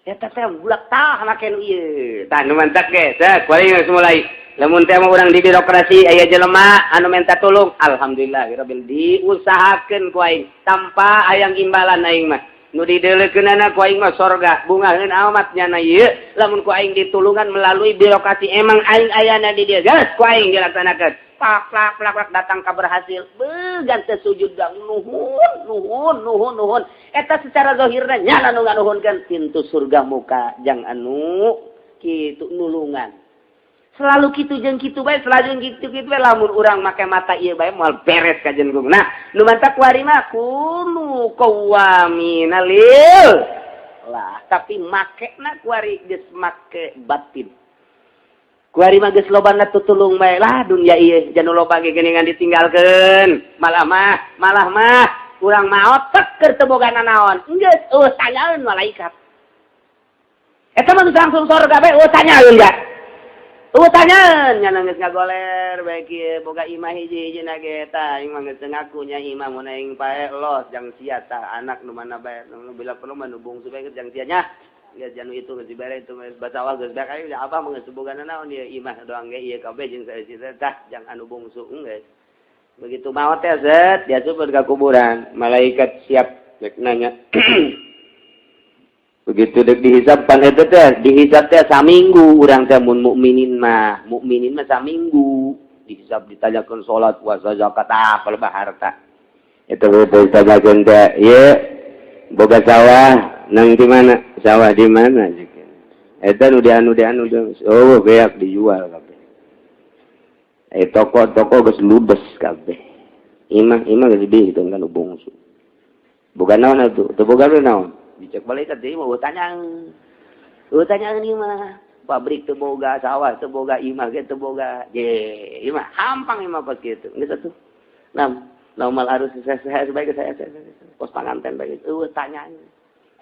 A: Eta teh bulak tah make nu ieu. Tah, nu mantak ge, teh kuari geus mulai. Lamun teh mah urang di birokrasi aya jelema anu minta tulung, alhamdulillah rabbil diusahakeun ku aing tanpa hayang imbalan aing mah. Nu dideulekeunana ku aing mah sorga, bungaheun amat nyana ieu lamun ku aing ditulungan melalui birokrasi, emang aing ayana di dieu, geus ku aing dilaksanakeun. Plak plak plak plak, datang ka berhasil. Beuh, ganti sujud gang nuhun nuhun nuhun nuhun. Eta secara zahirna nyana nu nganuhunkeun, pintu surga muka jang anu kitu nulungan. Selalu kitu jeung kitu bae, selalu kitu kitu bae. Lamun urang make mata ieu bae moal beres ka jenggung. Nah, nu mantak kuari mah kunu qawwamina lil lah, tapi makena kuari geus make batin. Kuari mah geus lobana tutulung bae lah dunia ieu, janu loba ge geuningan ditinggalkeun. Malah mah urang maot tek keur teu boga nanaon. Geus eueuh tanyaeun malaikat. Eta mah geus langsung surga bae, eueuh tanyaeun ga. Eueuh tanyaeun, nya geus ngagoler bae kieu boga imah hiji-hiji na ge tah aing mah geus ngaku nya imah mun aing paeh los jang sia tah anak nu mana bae, nu bila perlu mah nu bungsu bae jang sia nya. Geus janu itu geus dibere itu geus basawah geus bae aing abah mah geus boga naon ieu imah doang ge ieu kabeh jeung saeusi tah jang anu bungsu geus. Begitu maot teh zet diasup ka kuburan, malaikat siap rek nanya. Begitu dek dihisab pan eta teh, dihisab teh saminggu urang teh mun mukminin mah saminggu dihisab, ditanyakeun salat, puasa, zakat, ah kalau harta. Itu ditanyakeun teh, ieu boga sawah nang di mana? Sawah di mana? Eta nu dianu dianu, oh, beak dijual kabeh. Eh, toko-toko geus ludes kabeh. Imah imah geus dihitung kan bungsu. Boga naon atuh? Teu boga naon? Dicek malaikat deui mah tanya. Tanya ieu mah. Pabrik teu boga, sawah teu boga, imah ge teu boga. Je, imah hampang imah pas kitu. Geus atuh. Nah, normal harus saya sebagai saya pos panganten bae. Eueuh tanya.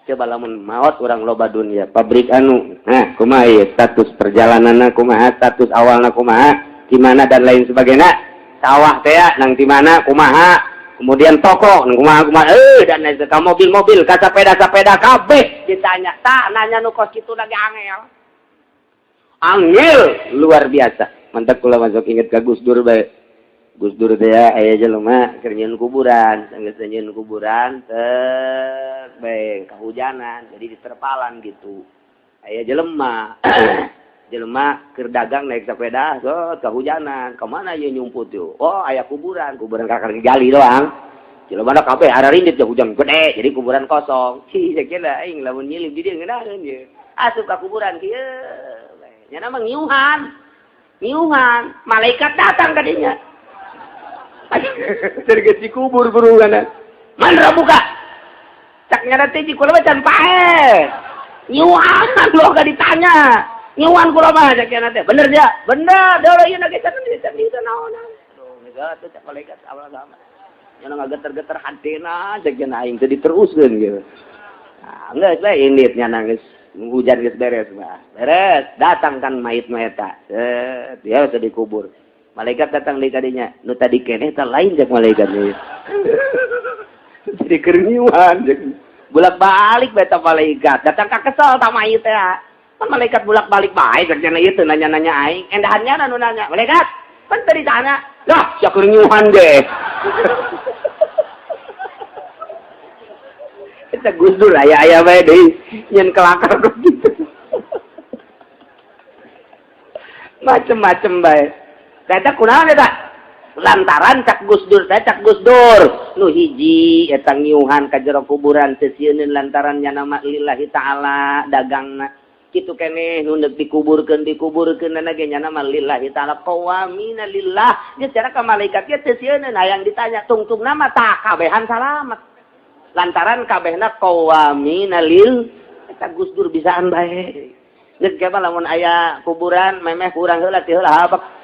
A: Coba lamun maot orang loba dunia, pabrik anu, nah, kumaha ieu status perjalananna, kumaha status awalna, kumaha, gimana dan lain sebagainya. Sawah teh nang di mana, kumaha, kemudian toko nang kumaha kumaha, eh, dan lain sebagainya, mobil-mobil, ka sepeda-sepeda kabeh ditanya. Tak nanya nu kos kitu lagi angel. Angel luar biasa. Mantap kula masuk inget ka Gus Dur bae. Gus Dur teh aya jelema keur nyieun kuburan, geus nyieun kuburan teh bae kehujanan, jadi diterpalan gitu. Aya jelema jelema keur dagang naik sepeda, so kehujanan, kemana ieu nyumput tuh? Oh, aya kuburan, kuburan kakar gali doang. Jelema kabeh ararindit hujan gede, jadi kuburan kosong. Cih, kira aing lamun nyilip di dieu ngeunaheun ieu. Asup ka kuburan kieu. Nya mah ngiuhan. Ngiuhan, malaikat datang ka dinya. Terus dikubur guru kana. Man rabbuka? Cak nyana teh kula mah can paeh. Ngiuhan lo gak ditanya. Ngiuhan kula mah cak nyana teh. Bener dia? Bener. Dia ieu na ge can can itu naon. Aduh, geus atuh cak malaikat sama-sama. Nyana ngageter-geter hatena cak nyana aing teh diteruskeun gitu. Nah, geus we indit nyana geus hujan geus beres mah. Beres, datang kan mayit mah eta. Set, dia sudah dikubur. Malaikat datang di kadinya. Nu tadi keneh teh lain cek malaikat nih. Jadi keur ngiuhan cek. Bolak-balik beta malaikat. Datang ka kesel ta mayit teh. Kan malaikat bolak-balik bae cek cenah ieu teu nanya-nanya aing. Endahannya nu nanya. Malaikat, kan tadi tanya. Lah, sia keur ngiuhan ge. Eta Gus Dur aya-aya bae deui nyen kelakar gitu. Macem-macem bae. Eta kunaon eta? Lantaran cak Gus Dur teh cak Gus Dur nu hiji eta ngiuhan ka jero kuburan teu sieuneun lantaran nya nama lillahi ta'ala dagangna. Kitu keneh nu deuk dikuburkeun dikuburkeun na ge nya nama lillahi ta'ala qawamina lillah. Nya cara ka malaikat ge teu sieuneun hayang ditanya tungtung nama tah kabehan salamet. Lantaran kabehna qawamina lil eta Gus Dur bisaan bae. Geus ge lamun aya kuburan memeh kurang heula ti heula habak.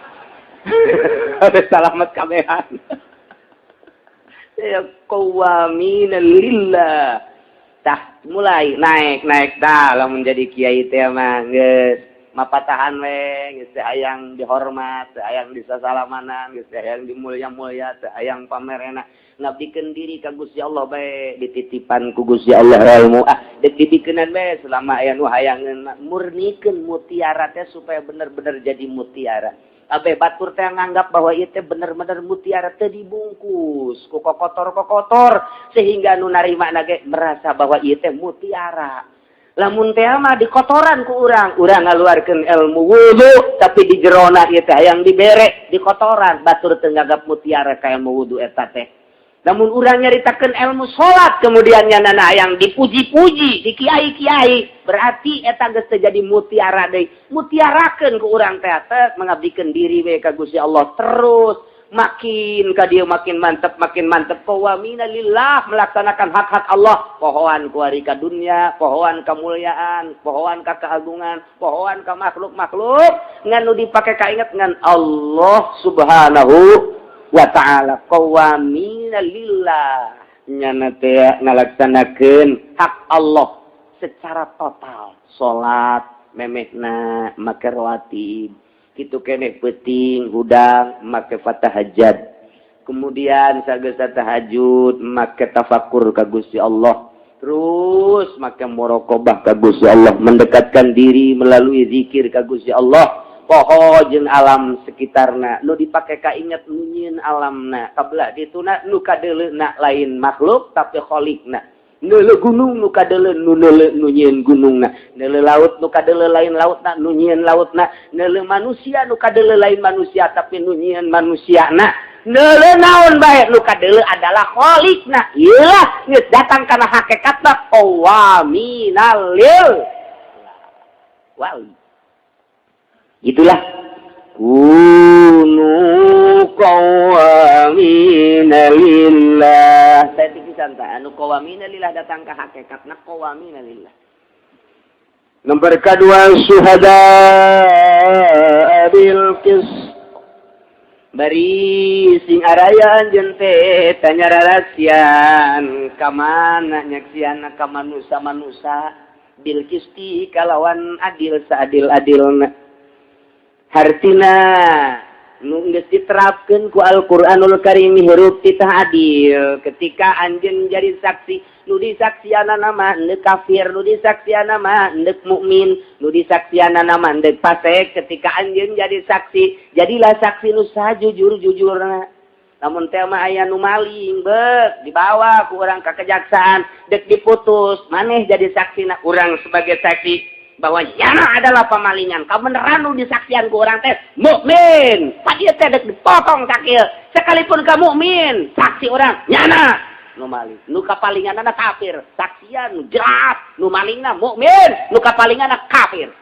A: Salamet kabehan. Ya qawamina lillah. Tah mulai naik naik dah lamun jadi kiai teh mah geus mapatahan we, geus teu hayang dihormat, teu hayang disasalamanan, geus teu hayang dimulya-mulya, teu hayang pamerena. Ngabdikeun diri ka Gusti Allah bae, dititipan ku Gusti Allah ilmu. Ah, deuk dibikeunan bae selama aya nu hayangeun, murnikeun mutiara teh supaya bener-bener jadi mutiara. Abe batur teh nganggap bahwa ieu teh bener-bener mutiara teh dibungkus ku kokotor-kokotor sehingga nu narima ge merasa bahwa ieu teh mutiara. Lamun teh mah dikotoran ku urang, urang ngaluarkeun ilmu wudu tapi di jerona ieu teh hayang dibere dikotoran, batur teu nganggap mutiara ka ilmu wudu eta teh. Namun urang nyaritakeun ilmu salat kemudian nyanana hayang dipuji-puji di kiai-kiai, berarti eta geus teu jadi mutiara deui. Mutiarakeun ku urang teh teh mengabdikeun diri we ka Gusti Allah terus makin ka dieu makin mantep qawamina lillah melaksanakan hak-hak Allah, pohoan ku ari ka dunya, pohoan kemuliaan, pohoan ka keagungan, pohoan ka makhluk-makhluk ngan nu dipake kainget ngan Allah Subhanahu wa ta'ala. Qawamina lillah nyana teh ngalaksanakeun hak Allah secara total, salat memehna make rawatib kitu keneh, peuting hudang make fatahajjad, kemudian sageus tahajud make tafakur ka Gusti Allah, terus make muraqabah ka Gusti Allah, mendekatkan diri melalui zikir ka Gusti Allah, poho jeung alam sekitarna nu dipake kainget nu nyieun alamna kabelah dituna nu kadeuleuna lain makhluk tapi kholikna. Neuleu gunung nu kadeuleu nu neuleu nu nyieun gunungna, neuleu laut nu kadeuleu lain lautna nu nyieun lautna, neuleu manusia nu kadeuleu lain manusia tapi nu nyieun manusiana, neuleu naon bae nu kadeuleu adalah kholikna. Iyalah geus datang kana hakikatna qawaminal lil. Wali. Itulah kunu qawwamina lillah. Saya pisan tah anu qawwamina lillah datang ke hakikatna qawwamina lillah.
B: Nomor kedua, syuhada bil qist.
A: Bari sing araya anjeun teh tanya rarasian ka mana, nyaksian ka manusa-manusa, bil qisti kalawan adil saadil-adilna. Hartina nu geus diterapkeun ku Al-Qur'anul Karim, hirup titah adil. Ketika anjeun jadi saksi, nu disaksianana mah endek kafir, nu disaksianana mah endek mukmin, nu disaksianana mah endek fasik, ketika anjeun jadi saksi, jadilah saksi nu sajujur-jujurna. Lamun teh mah aya nu maling beuk dibawa ku urang ka kejaksaan, dek diputus, maneh jadi saksi, urang sebagai saksi bahwa nyana adalah pemalingan, kabeneran nu disaksian ku urang teh mukmin, pak, ieu teh dek dipotong sakieu. Sekalipun ka mukmin, saksi urang nyana nu maling, nu kapalinganna kafir, saksian nu jelas nu malingna mukmin, nu kapalinganna kafir.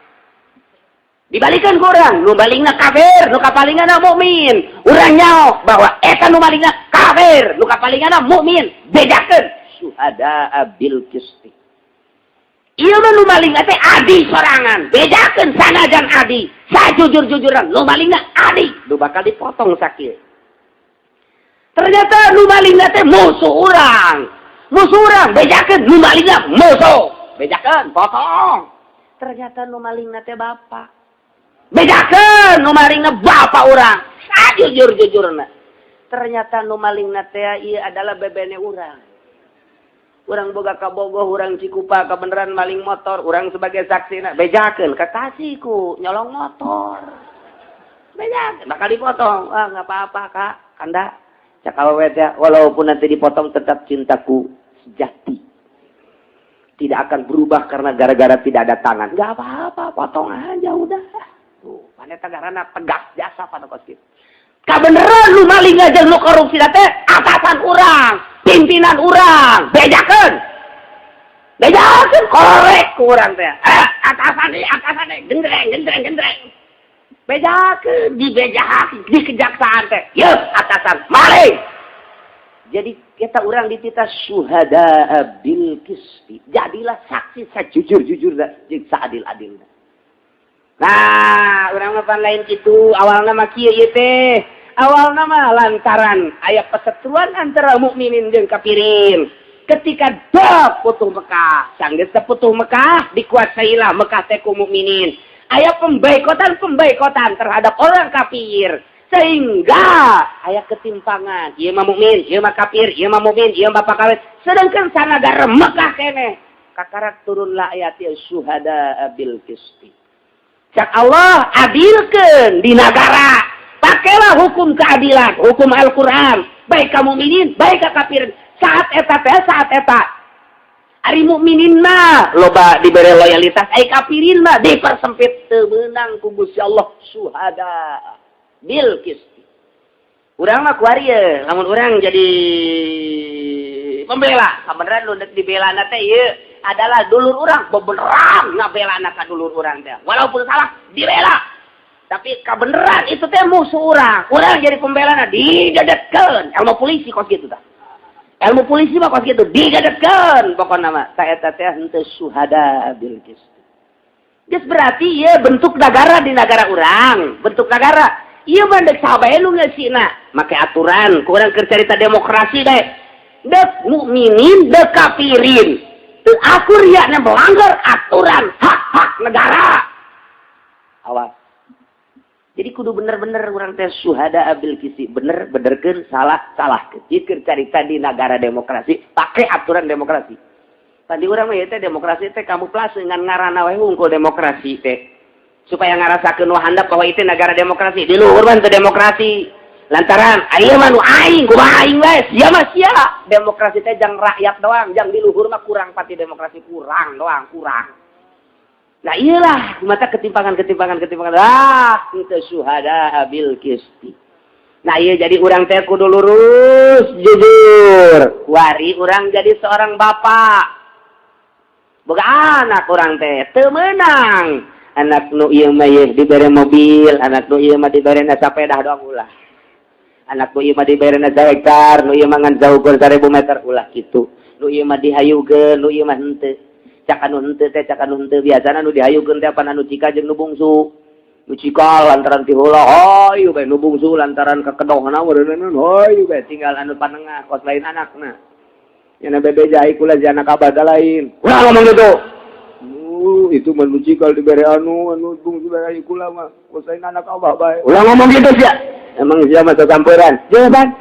A: Dibalikan ku urang, nu malingna kafir, nu kapalinganna mukmin, urang nyaho bahwa eta nu malingna kafir, nu kapalinganna mukmin, bedakeun. Syuhada bil qisti. Ieu mah nu maling teh adi sorangan, bedakeun. Sanajan adi, sajujur-jujuran nu malingna adi, nu bakal dipotong sakieu. Ternyata nu malingna teh musuh urang, musuh urang, bejakeun nu malingna musuh, bejakeun, potong. Ternyata nu malingna teh bapak, bejakeun nu malingna bapak urang, sajujur-jujurna. Ternyata nu malingna teh ieu adalah bebene urang, urang boga kabogoh, urang Cikupa, kebenaran maling motor, urang sebagai saksi na bejakeun kekasihku nyolong motor, bejakeun, bakal dipotong. Ah, nggak apa-apa, Kak, kanda, cak awewe teh, walaupun nanti dipotong tetap cintaku sejati, tidak akan berubah karena gara-gara tidak ada tangan. Nggak apa-apa, potong aja udah. Tuh paneta garana tegas jasa pada kos gitu. Kabeneran lu maling aja, lu korupsi teh atasan urang, pimpinan urang, bejakeun, bejakeun, korek ku urang teh, eh, atasan nih, atasan nih, gendreng, gendreng, gendreng, bejakeun, dibejakeun di kejaksaan teh, yeuh, atasan maling. Jadi kita orang ditita syuhada bil qisti, jadilah saksi sejujur-jujur jeung seadil-adilna. Nah, urang mah pan lain kitu awalna mah. Kieu ieu teh awalna mah lantaran aya perseteruan antara mukminin jeung kafirin ketika dok Futuh Mekah. Sanggeus Futuh Mekah, dikuasailah Mekah teh ku mukminin, aya pemboikotan pemboikotan terhadap orang kafir, sehingga aya ketimpangan, ieu mah mukmin, ieu mah kafir, ieu mah mukmin, ieu mah bapak kawin. Sedangkan sanagara Mekah keneh, kakarak turunlah ayat syuhada bil qisti. Cak Allah, adilkan di negara, pakailah hukum keadilan, hukum Al-Quran, baik kamu mukminin, baik kafir. Saat eta teh, saat eta ari mukminin mah loba diberi loyalitas, ai kafirin mah dipersempit, teu meunang ku Gusti Allah syuhada bil qisti. Urang mah kuari ye, lamun urang jadi pembela, kabeneran nu dek dibela teh ieu adalah dulur urang, bebeneran ngabela ka dulur urang teh walaupun salah dibela, tapi kebenaran itu teh musuh urang, urang jadi pembela, didedetkeun. Ilmu polisi kos gitu tah, ilmu polisi mah kos gitu, didedetkeun. Pokokna mah ta eta teh henteu syuhada bil qisti. Geus berarti ya bentuk negara di negara urang, bentuk negara ieu mah dek saha bae nu ngeusina make aturan. Ku urang keur carita demokrasi deh, dek mukminin dek kafirin teu akur ya melanggar aturan hak-hak negara. Awas. Jadi kudu bener-bener urang teh syuhada bil qisti, bener benerkeun, salah salahkeun. Ieu keur carita di negara demokrasi, pakai aturan demokrasi. Tadi urang mah teh demokrasi teh kamuflase, ngan ngaranna we hungkul demokrasi teh, supaya ngarasakeun wahanda bahwa itu negara demokrasi. Di luhur mah teu demokrasi, lantaran ayeuna mah nu aing kumaha aing we, sia mah sia. Demokrasi teh jang rakyat doang, jang di luhur mah kurang pati demokrasi, kurang doang, kurang. Nah, iyalah mata ketimpangan, ketimpangan, ketimpangan. Ah, itu syuhada bil qisti. Nah iya, jadi urang teh kudu lurus, jujur. Wari urang jadi seorang bapak, boga anak, urang teh teu meunang. Anak nu ieu mah yeuh dibere mobil, anak nu ieu mah diberena sapedah doang, ulah. Anak nu ieu mah diberena hektar, nu ieu mah ngan saukur 1000 meter, ulah kitu. Nu ieu mah dihayukeun, nu ieu mah henteu. Cak anu henteu teh, cak anu henteu, biasana nu dihayukeun teh apa? Anu cika jeung nu bungsu. Nu cika lantaran ti heula hayu bae, nu bungsu lantaran kakedohna meureunna hayu bae, tinggal anu panengah kos lain anakna. Nya bebeja kula si anak abah lain. Ulah ngomong gitu.
B: Itu mah nu cikal dibere anu anu bungsu bae, kula mah kos lain anak abah bae.
A: Ulah ngomong gitu sia. Emang sia mah campuran. Jawaban.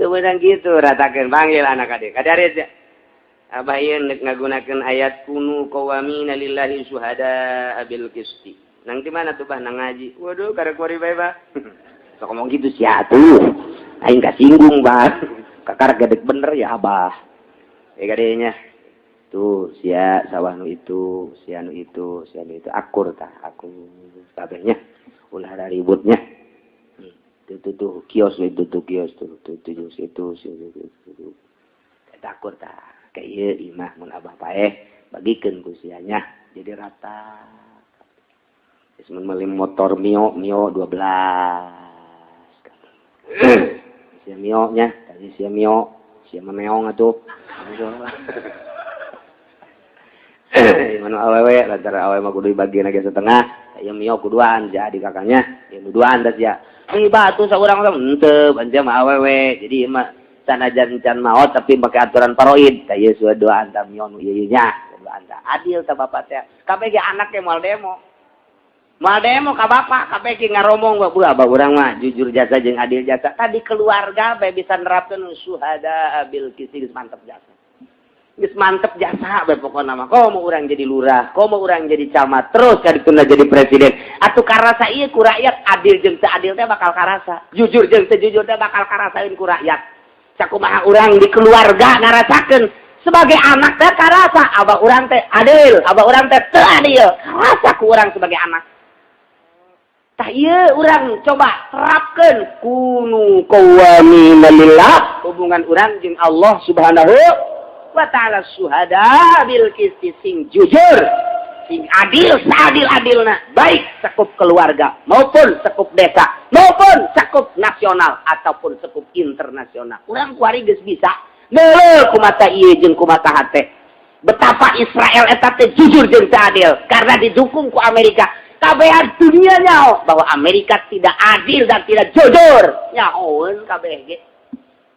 A: Kemudian gitu ratakeun, panggil anak adik. Kadaris ya. Abah ieu nek ngagunakeun ayat kunu qawamina lillahi syuhada bil qisti. Nang di mana tuh, Bah? Nang ngaji. Waduh, karek kuari bae, Bah. Sok ngomong gitu sia tuh. Aing kasinggung, Bah. Kakar gedek bener ya, Abah. Ya gadenya. Tuh, sia sawah nu itu, sia nu itu, sia nu itu akur tah, akur kabehnya. Ulah ada ributnya. Tuh, tuh, tuh, kios itu tuh, kios tuh, tuh, tuh, itu, itu, itu, itu. Akur tah. Kayak ieu imah mun abah paeh bagikeun ku sianya jadi rata. Geus mun meuli motor Mio, Mio 12. Sia Mio nya, tadi sia Mio, sia mah meong atuh. Mana awewe, lantaran awewe mah kudu dibagi lagi setengah, ya Mio kuduan jadi kakaknya, ya duaan das ya. Ih, batu saurang mah henteu, anja mah awewe. Jadi mah sanajan can maot tapi pakai aturan paroid, kayak sudah duaan ta Mio nu ieu nya, duaan ta. Adil ta bapak teh. Kabeh ge anak ge moal demo. Moal demo ka bapak, kabeh ge ngaromong, "Bu, abah urang mah jujur jasa jeung adil jasa." Tadi keluarga bae bisa nerapkeun syuhada bil qisti, geus mantep jasa. Geus mantep jasa bae pokona mah. Komo urang jadi lurah, komo urang jadi camat, terus kadituna jadi presiden. Atuh karasa ieu ku rakyat, adil jeung teu adil teh bakal karasa. Jujur jeung teu jujur teh bakal karasaeun ku rakyat. Sakumaha urang di keluarga ngarasakeun sebagai anak teh karasa abah urang teh adil, abah urang teh teu adil. Karasa ku urang sebagai anak. Tah ieu urang coba terapkeun kunu qawwamina lillah, hubungan urang jeung Allah Subhanahu wa Ta'ala, syuhada bil qisti, sing jujur, sing adil seadil-adilna, baik sekup keluarga maupun sekup desa maupun sekup nasional ataupun sekup internasional. Urang kuari geus bisa neuleuh ku mata ieu jeung ku mata hate betapa Israel eta teh jujur jeung teu adil karena didukung ku Amerika. Kabehan dunia nyaho bahwa Amerika tidak adil dan tidak jujur, nyahoeun kabeh ge,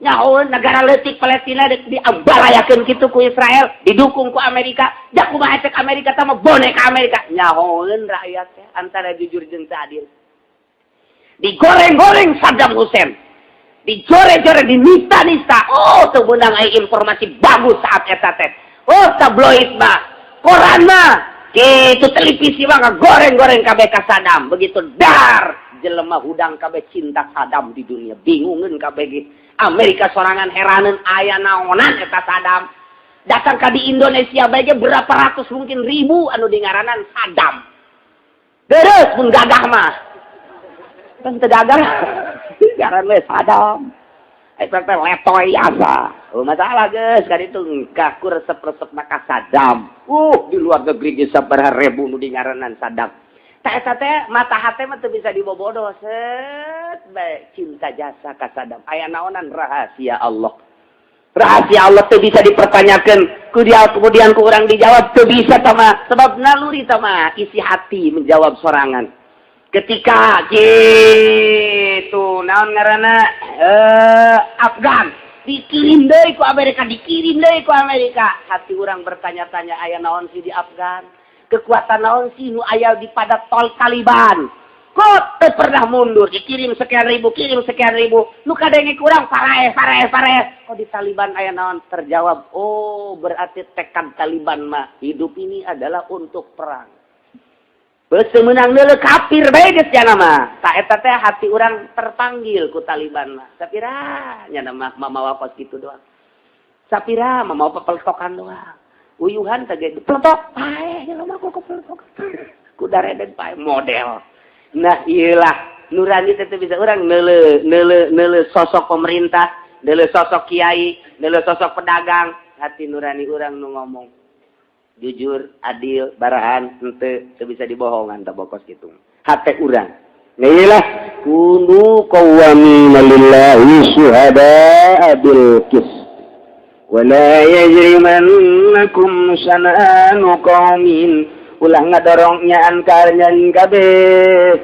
A: nyahoeun. Negara leutik Palestina diambalayakeun kitu ku Israel, didukung ku Amerika. Jak kumaha cek Amerika tah mah boneka Amerika. Nyahoeun rakyat teh antara jujur jeung teu adil. Digoreng-goreng Saddam Hussein, dijore-jore, dinista-nista. Oh, teu meunang aya informasi bagus saat eta teh. Oh, tabloid mah, koran mah gitu, televisi mah goreng-goreng kabeh ka Saddam. Begitu dar jelema hudang kabeh cinta Saddam di dunia, bingungeun kabeh ge. Amerika sorangan heraneun, aya naonan eta Saddam. Datang ka di Indonesia bae ge berapa ratus, mungkin ribu anu dingaranan Saddam. Terus mun gagah mah kan teu gagah, ngaran we Saddam. Eta teh letoy asa. Oh, masalah geus kan itu kaku resep-resep maka Saddam. Di luar negeri geus sabaraha ribu nu dingaranan Saddam. Tah eta teh mata hate mah teu bisa dibobodo, set bae cinta jasa ka Saddam. Aya naonan rahasia Allah. Rahasia Allah teu bisa dipertanyakan. Ku dia kemudian ku urang dijawab teu bisa tama, sebab naluri tama isi hati menjawab sorangan. Ketika gitu naon ngaranna, Afgan dikirim deui ku Amerika, dikirim deui ku Amerika, hati orang bertanya-tanya, aya naon sih di Afgan? Kekuatan naon sih nu aya di pada tol Taliban? Kok teu pernah mundur? Dikirim sekian ribu, kirim sekian ribu, nu kadenge kurang paraeh paraeh paraeh. Kok di Taliban aya naon? Terjawab, oh, berarti tekad Taliban mah hidup ini adalah untuk perang. Beuseum meunang neuleuh kafir bae geus nya mah. Tak eta teh hati urang terpanggil ku Taliban mah. Sapira nya mah mamawa kos kitu doang. Sapira mamawa pepeltokan doang. Uyuhan teh ge peletok paeh nya mah ku peletok. Ku dareden paeh model. Nah, iyalah nurani teh bisa urang neuleuh neuleuh neuleuh sosok pemerintah, neuleuh sosok kiai, neuleuh sosok pedagang, hati nurani urang nu ngomong. Jujur, adil, barahan, henteu teu bisa dibohongan tah bokos kitu. Hate urang. Nah, kunu qawwamina lillahi syuhada bil qist. Wala yajrimannakum syana'anu qaumin, ulah ngadorong nyaan kanyan kabeh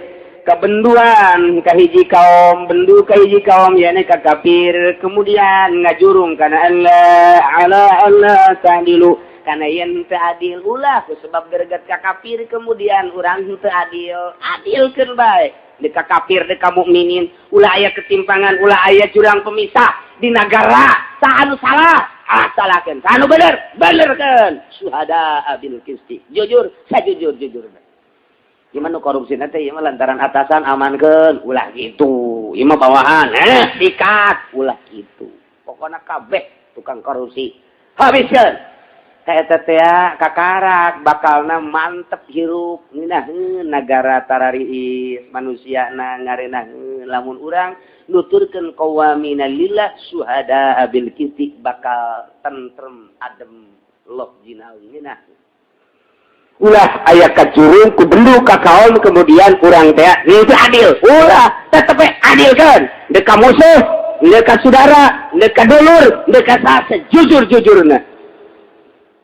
A: kabenduan ka hiji kaum, bendu ka hiji kaum yakni ka kafir, kemudian ngajurung kana Allah ala Allah ta'dilu, kana yen teu adil. Ulah ku sebab greget ka kafir kemudian urang teu adil. Adilkeun bae deka kafir deka mukminin, ulah aya ketimpangan, ulah aya jurang pemisah di negara. Saha anu salah, ah, salahkeun, saha anu bener, benerkeun. Syuhada bil qisti, jujur sajujur jujur. Gimana korupsi nanti ieu mah lantaran atasan amankeun, ulah gitu. Ieu mah bawahan sikat, ulah gitu. Pokoknya kabeh tukang korupsi habiskeun. Kayak teh kakarak bakalna mantep hirup ngeunaheun nagara, tarariis manusia na ngarenaheun. Lamun urang nuturkeun qawamina lillah syuhada bil qisti, bakal tentrem, adem, loh jinaung ngeunah. Ulah aya kacurung ku bendu ka kaum kemudian urang teh itu adil, ulah. Tetep adil kan deka musuh, deka saudara, deka dulur, deka sejujur-jujurna.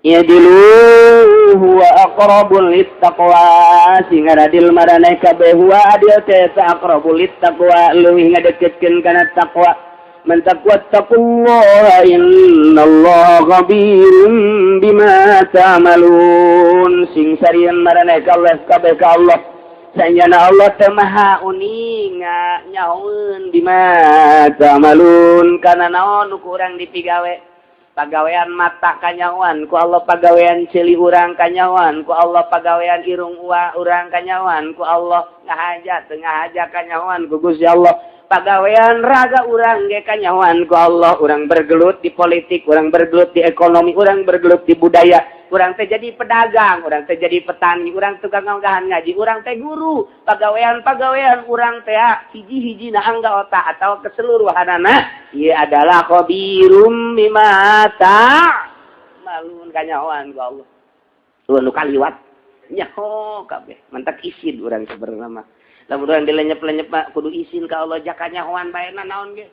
A: I'dilu huwa aqrabul littaqwa, sing adil maraneh kabeh. Huwa adil teh aqrabul littaqwa, leuwih ngadeketkeun kana taqwa. Man taqwa taqullaha innallaha khabirum bima ta'malun. Sing sarian maraneh kabeh kabeh ka Allah, sanyana Allah teh maha uninga, nyahoeun bima ta'malun, kana naon nu ku urang dipigawe. Pagawean mata kanyahoan ku Allah, pagawean ceuli urang kanyahoan ku Allah, pagawean irung urang kanyahoan ku Allah, ngahaja teu ngahaja kanyahoan ku Gusti Allah, pagawean raga urang ge kanyahoan ku Allah. Urang bergelut di politik, urang bergelut di ekonomi, urang bergelut di budaya, urang teh jadi pedagang, urang teh jadi petani, urang tukang ngaugahan ngaji, urang teh guru, pagawean pagawean urang teh hiji-hiji na angga otak atau keseluruhanana ieu adalah khabirum bima ta'malun, kanyahoan ku Allah. Tuh nu kaliwat nyaho kabeh, mantak isin urang sebenarnya mah. Lamun urang dilenyep-lenyep mah kudu isin ka Allah, jaka nyahoan bae naon ge,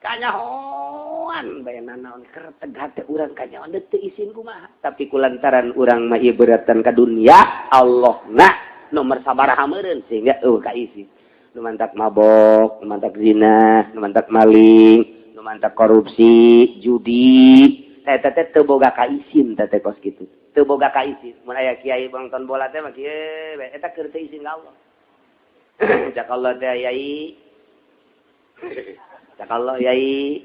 A: kanyahoan bae naon, kerteg hate urang kanyahoan, teu isin kumaha. Tapi kulantaran urang mah ieu beratan ka dunia, Allah na nomor sabaraha meureun, sehingga eueuh ka isin. Nu mantak mabok, nu mantak zina, nu mantak maling, nu mantak korupsi, judi, eta teh teu boga ka isin teh kos kitu. Teu boga ka isin. Mun aya kiai nonton bola teh mah kieu eta keur teu isin ka Allah. Cak Allah teh, "Yai," cak Allah, "Yai,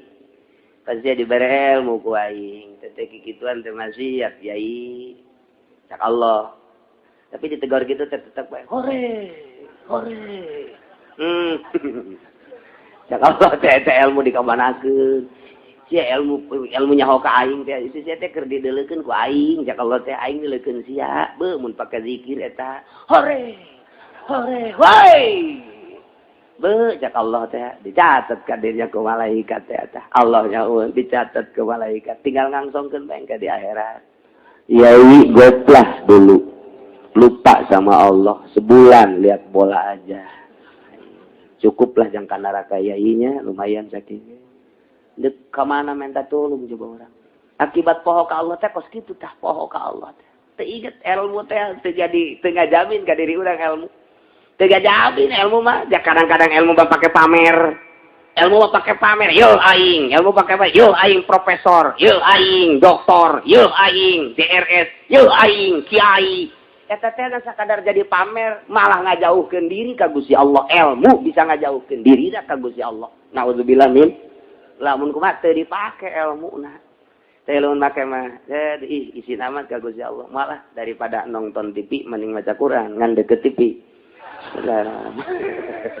A: pasti dibere ilmu ku aing teh kikituan teh maksiat, Yai," cak Allah. Tapi ditegur gitu tetep bae hore hore. Cak Allah teh, teh ilmu dikamanakeun sia, ilmu ilmu nyaho ka aing teh itu sia teh keur dideulekeun ku aing, cak Allah teh, aing dileukeun sia. Beuh, mun pake zikir eta hore hore woi. Be, cak Allah teh dicatat ka dirinya ku malaikat teh eta. Allah nyaun dicatat ke malaikat. Tinggal ngangsongkeun bae di akhirat. Yai goplah dulu. Lupa sama Allah sebulan lihat bola aja. Cukuplah jangka neraka yainya lumayan sakit. Dek kemana minta tolong coba orang. Akibat poho ka Allah teh kos kitu tah, poho ka Allah teh. Teu inget ilmu teh teu jadi, teu ngajamin ka diri urang ilmu. Teu ngajamin ilmu mah, ja kadang-kadang ilmu mah pake pamer. Ilmu mah pake pamer, yo aing, ilmu pake pamer, yo aing profesor, yo aing doktor, yo aing DRS, yo aing kiai. Eta teh sakadar jadi pamer, malah ngajauhkeun diri ka Gusti Allah. Ilmu bisa ngajauhkeun diri ka Gusti Allah. Naudzubillah min. Lamun kumaha teu dipake ilmuna. Teh lamun make mah, ih, isin amat ka Gusti Allah. Malah daripada nonton TV mending maca Quran ngan deket TV. Bismillahirrahmanirrahim.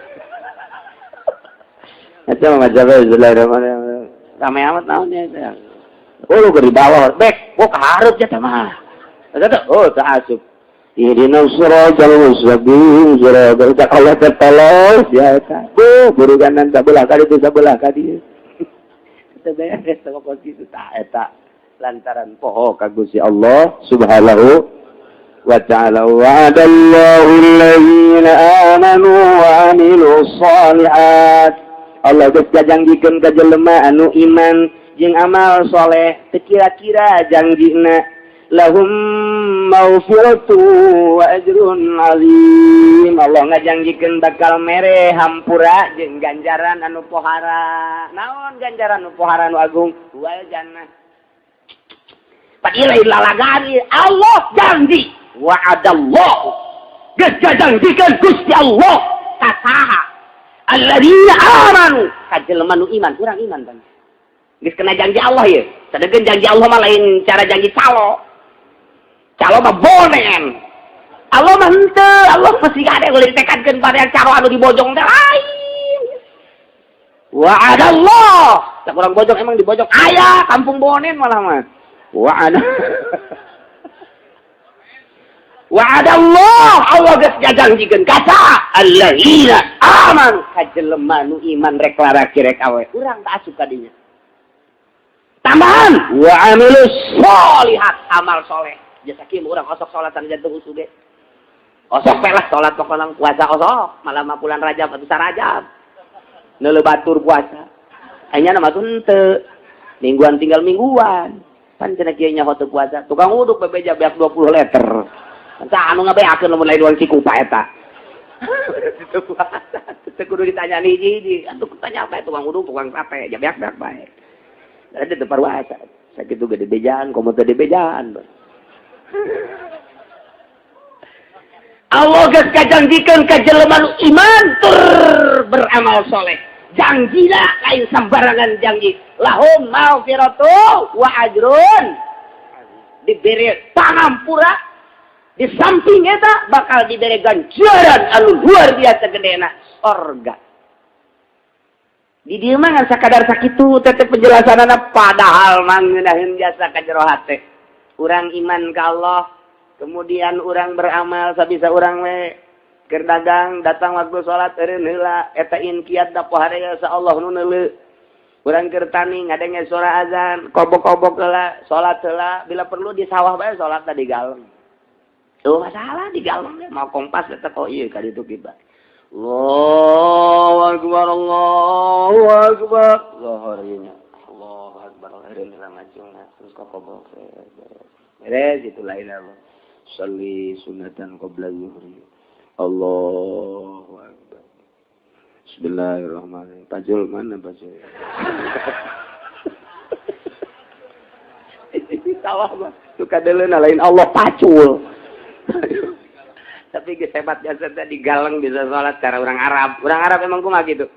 A: Eta mah maca bismillahirrahmanirrahim. Rame amat naon ya. Oh, lu di bawah, bek, oh kaharep jatah mah. Eta oh teu asup. Ihdinas siratal mustaqim, siratal Allah tertolong ya eta. Bu, buru kanan sabelah ka ditu, sabelah ka dieu. Teu beres sama kos kitu tah eta. Lantaran poho ka Gusti Allah Subhanahu wa ta'ala. Wa'adallahu alladzina amanu wa amilus shalihat. Allah geus ngajangjikeun ka jelema anu iman jeung amal soleh, teu kira-kira jangjina, lahum maghfiratu wa ajrun azim. Allah ngajangjikeun bakal mere hampura jeung ganjaran anu pohara. Naon ganjaran anu pohara anu agung? Wal jannah. Padahal lalagaan Allah janji, wa'adallahu, geus ngajangjikeun Gusti Allah ka saha? Alladzina amanu, ka jelema nu iman. Urang iman bang geus kena janji Allah ya. Sadegeun janji Allah mah lain cara janji calo. Calo mah bonen, Allah mah henteu. Allah mesti ada boleh ditekadkeun pada yang calo anu dibojong teh lain. Wa'adallah, tak urang bojong, emang dibojong aya kampung bonen malah mah. Wa'ada Wa'adallah, Allah geus ngajanjikeun ka alladzina amanu, ka jelema nu iman, rek lalaki rek awewe. Urang tak asup ka dinya. Tambahan wa amilus sholihat, amal soleh. Jasa kieu urang osok salat sanajan teu khusyuk ge. Osok we lah salat, pokona puasa osok, malah mah bulan Rajab atau Rajab. Neuleu batur puasa. Aya mah tuh henteu. Mingguan tinggal mingguan. Pan cenah kieu nyaho teu puasa. Tukang uduk bebeja beak 20 liter. Entah anu ngabeakeun lamun lain urang Cikupa eta. Teu puasa. Teu kudu ditanya hiji-hiji. Atuh tanya apa tukang uduk, tukang sate, ja beak-beak bae. Ada teu puasa. Sakitu gede bejaan, komo teu dibejaan. Allah geus kajanjikeun ka jelema nu iman tur beramal soleh. Janjina lain sembarangan janji. Lahum maghfiratu wa ajrun. Diberi pangampura, di samping eta bakal diberi ganjaran anu luar biasa gedena, sorga. Di dieu mah ngan sakadar sakitu teh penjelasanana, padahal mah ngeunaheun jasa ka jero hate. Urang iman ka Allah, kemudian urang beramal sabisa urang we, keur dagang datang waktu salat eureun heula, eta inkiat da pohara sa Allah nu neuleu. Urang keur tani ngadenge suara azan, kobok-kobok heula, salat heula, bila perlu di sawah bae salat di galeng. Tuh masalah di galeng deh, mau kompas eta kok ieu ka ditu kita. Allahu akbar, Allahu akbar. Zuhur ieu nya. Allahu akbar, eureun heula ngacungna terus kokobok. Beres itu lain Allah. Shalli sunatan qabla zuhri. Allahu akbar. Bismillahirrahmanirrahim. Pajul mana pajul? Sawah mah suka deleuna lain Allah pacul. Tapi geus hebat jasa teh di galeng bisa salat cara orang Arab. Orang Arab emang kumaha gitu.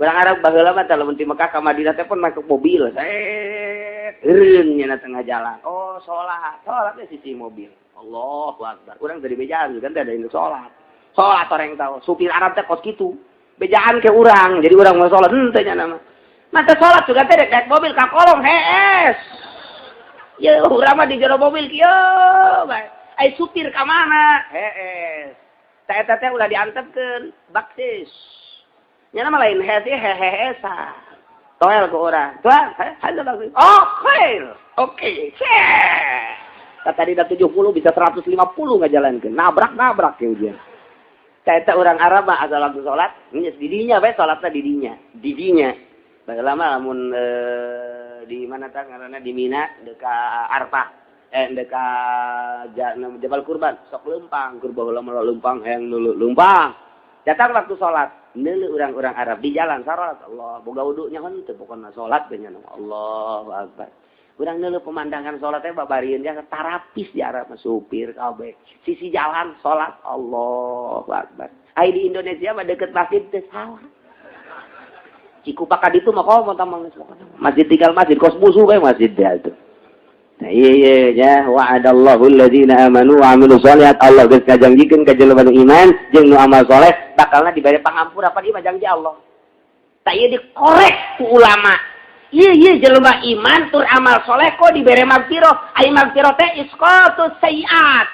A: Orang Arab baheula mah lamun ti Mekah ka Madinah teh pun masuk mobil. Set eureun nya tengah jalan. Oh, salat. Salat teh sisi mobil. Allahu akbar. Urang tadi bejaan kan teh ada induk salat. Salat orang tahu. Supir Arab teh kos kitu. Bejaan ke urang. Jadi urang mau salat henteu nya nama. Mata salat juga teh naik mobil ka kolong hees. Ya urang mah di jero mobil kieu bae. Ai supir ka mana? Hees. Teh eta teh ulah diantepkeun baksis. Nya nama lain hees ieu heheesa. Toel ke urang. Tuan, ada baksis. Oh, khair. Oke. Tadi dah 70 bisa 150 ngajalankeun. Nabrak-nabrak ya ujian. Eta orang Arab mah asal langsung salat, geus didinya bae salatna didinya. Didinya. Baheula mah lamun di mana tah ngaranna di Mina deka Arfah, deka Jabal Kurban, sok leumpang, keur baheula mah leumpang hayang neuleu leumpang. Datang waktu salat, neuleu urang-urang Arab di jalan salat, Allah, boga wudunya henteu pokona salat ge nya Allahu akbar. Urang neuleu pemandangan salat teh babarieun jasa tarapis di Arab mah supir kabeh. Sisi jalan salat Allahu akbar. Ai di Indonesia mah deket masjid teh salah. Cikupa ka ditu mah komo tamang geus masjid tinggal masjid kos musuh bae masjid teh atuh. Nah, iya iya ya wa'adallahu alladzina amanu wa amilus sholihat, Allah geus ngajanjikeun ka jelema nu iman jeung nu amal soleh bakalna dibere pangampura, pan ieu mah janji Allah. Tak ieu dikorek ku ulama. Iya iya jelema iman tur amal soleh kok dibere magfirah. Ai magfirah teh isqatus sayiat.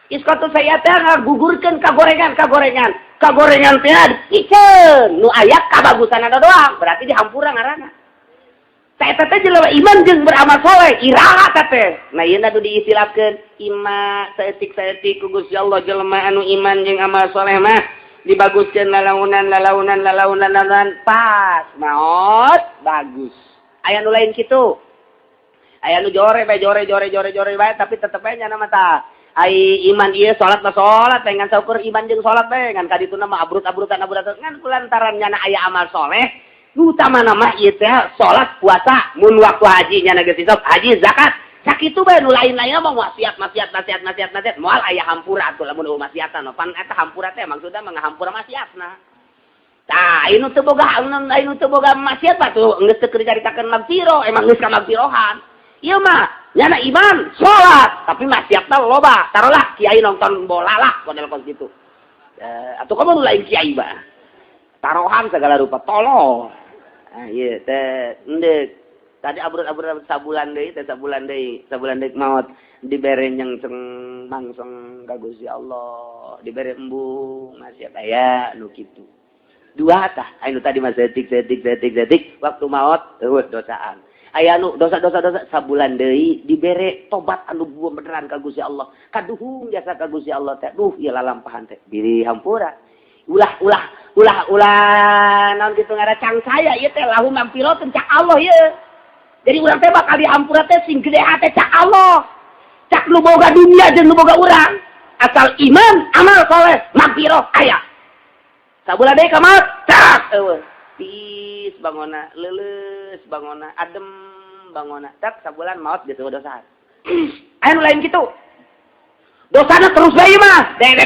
A: Isqatus sayiat teh ngagugurkeun kagorengan kagorengan. Kagorengan teh dipiceun nu aya kabagusanana doang, berarti dihampura ngaranna. Tah eta teh jelema iman jeung beramal soleh, iraha teh. Nah, ieu atuh diistilahkeun ima saeutik-saeutik ku Gusti Allah jelema anu iman jeung amal soleh mah dibaguskeun lalaunan lalaunan lalaunan lalaunan pas maot bagus. Aya nu lain kitu. Aya nu jore bae, jore jore jore jore bae, tapi tetep bae nyana mah tah. Ai iman ieu salat mah salat bae, ngan saukur iman jeung salat bae, ngan kadituna mah abrut-abrutan abrutan, ngan kulantaran nyana aya amal soleh. Nu utamana mah ieu teh salat, puasa, mun waktu haji nyana geus hisab haji, zakat. Sakitu bae, nu lain-lainna mah maksiat maksiat maksiat maksiat maksiat, moal aya hampura atuh lamun euweuh maksiatan. Pan eta hampura teh maksudna mah ngahampura maksiatna. Tah, anu teu boga, anu teu boga maksiat mah tuh geus teu dicaritakeun magfiro, emang geus ka magfirohan. Ieu mah nyana iman, salat, tapi maksiatna loba. Taruhlah kiai nonton bola lah model kos kitu. Atuh kamu nu lain kiai mah. Taruhan segala rupa tolol. Ah ieu teh endek. Tadi abrut-abrut sabulan deui teh, sabulan deui, sabulan deui maot dibere nyengseng mangseng ka Gusti Allah, dibere embung maksiat aya nu kitu. Dua tah, anu tadi mah saeutik saeutik saeutik saeutik, waktu maot euweuh dosaan. Aya nu dosa dosa dosa, sabulan deui dibere tobat anu beneran ka Gusti Allah. Kaduhung jasa ka Gusti Allah teh. Duh, ieu lalampahan teh. Diri hampura. Ulah ulah ulah ulah naon kitu ngaran cangcaya ieu teh lahu magfiratun cak Allah ieu. Jadi urang teh bakal dihampura teh sing gede hate cak Allah. Cak nu boga dunia jeung nu boga urang. Asal iman, amal soleh, magfirah aya. Sabulan deui ka maot, cak euweuh. Tiis bangona, leuleus bangona, adem bangona. Tak sabulan maot geus euweuh dosa. Aya nu lain kitu. Dosana terus bae mah. Dek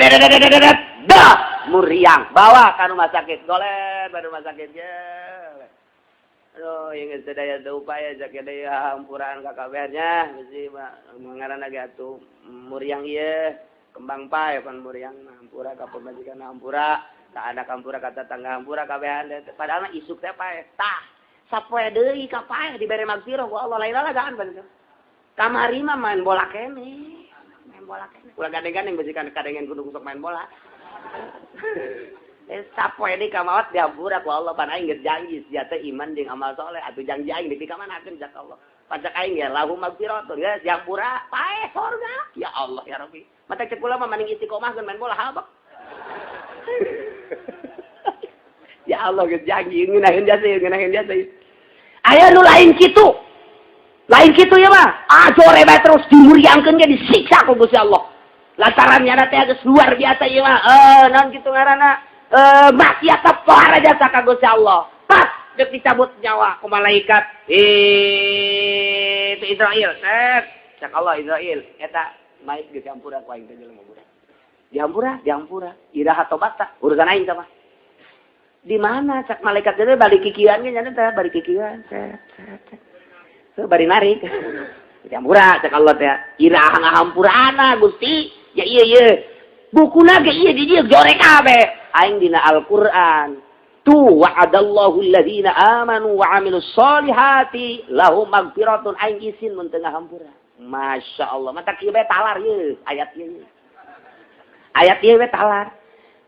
A: dah muriang bawa ka rumah sakit, goler ba rumah sakit ge. Aduh, yang geus teu daya teu upaya cak deui hampuran ka kabehnya bisi mah ngaranna ge atuh muriang ieu kembang pae pan muriang mah, hampura ka pamajikan, hampura ka anak, hampura ka tetangga, hampura kabehan, padahal mah isuk teh pae. Tah, sapoe deui ka pae dibere magfirah ku Allah, lain lalagaan pan kamari mah main bola kene, main bola kene, ulah gandeng-gandeng besi kan kadengen kudu sok main bola. Eh, sapoe deui ka maot dihampura ku Allah, pan aing geus janji sia teh iman jeung amal soleh, atuh janji aing dipikamaanakeun cak Allah. Pacak aing ya lahu magfiratun, geus dihampura, pae sorga. Ya Allah ya Rabbi, mata cek kula mah mending istiqomah main bola habak. Ya Allah, geus janji ngeunaheun jasa, ngeunaheun jasa. Aya nu lain kitu. Lain kitu ya mah. Ah, jore bae terus dimuriangkeun ge disiksa ku Gusti Allah. Lantaran nyana teh geus luar biasa ieu mah. Eh, naon kitu ngaranna? Eh, maksiat pohara jasa ka Gusti Allah. Pas deuk dicabut nyawa ku malaikat. Eh, itu Izrail. Set. Cak Allah, Izrail, eta mait geus dihampura ku aing teh jelema budak. Dihampura, dihampura. Iraha tobat tak? Urusan aing sama. Di mana cak malaikat teh balik kikian ge nyana teh balik kikian. Set set set. So, bari narik. Dihampura cak Allah teh. Iraha ngahampurana Gusti? Ya iya iya. Bukuna ge ieu di dieu jorek kabeh. Aing dina Al-Qur'an. Tuh wa'adallahu alladzina amanu wa amilus solihati lahum magfiratun, aing isin mun teu ngahampura. Masya Allah, mata kieu bae talar ieu ayat ieu. Ayat ieu we talar.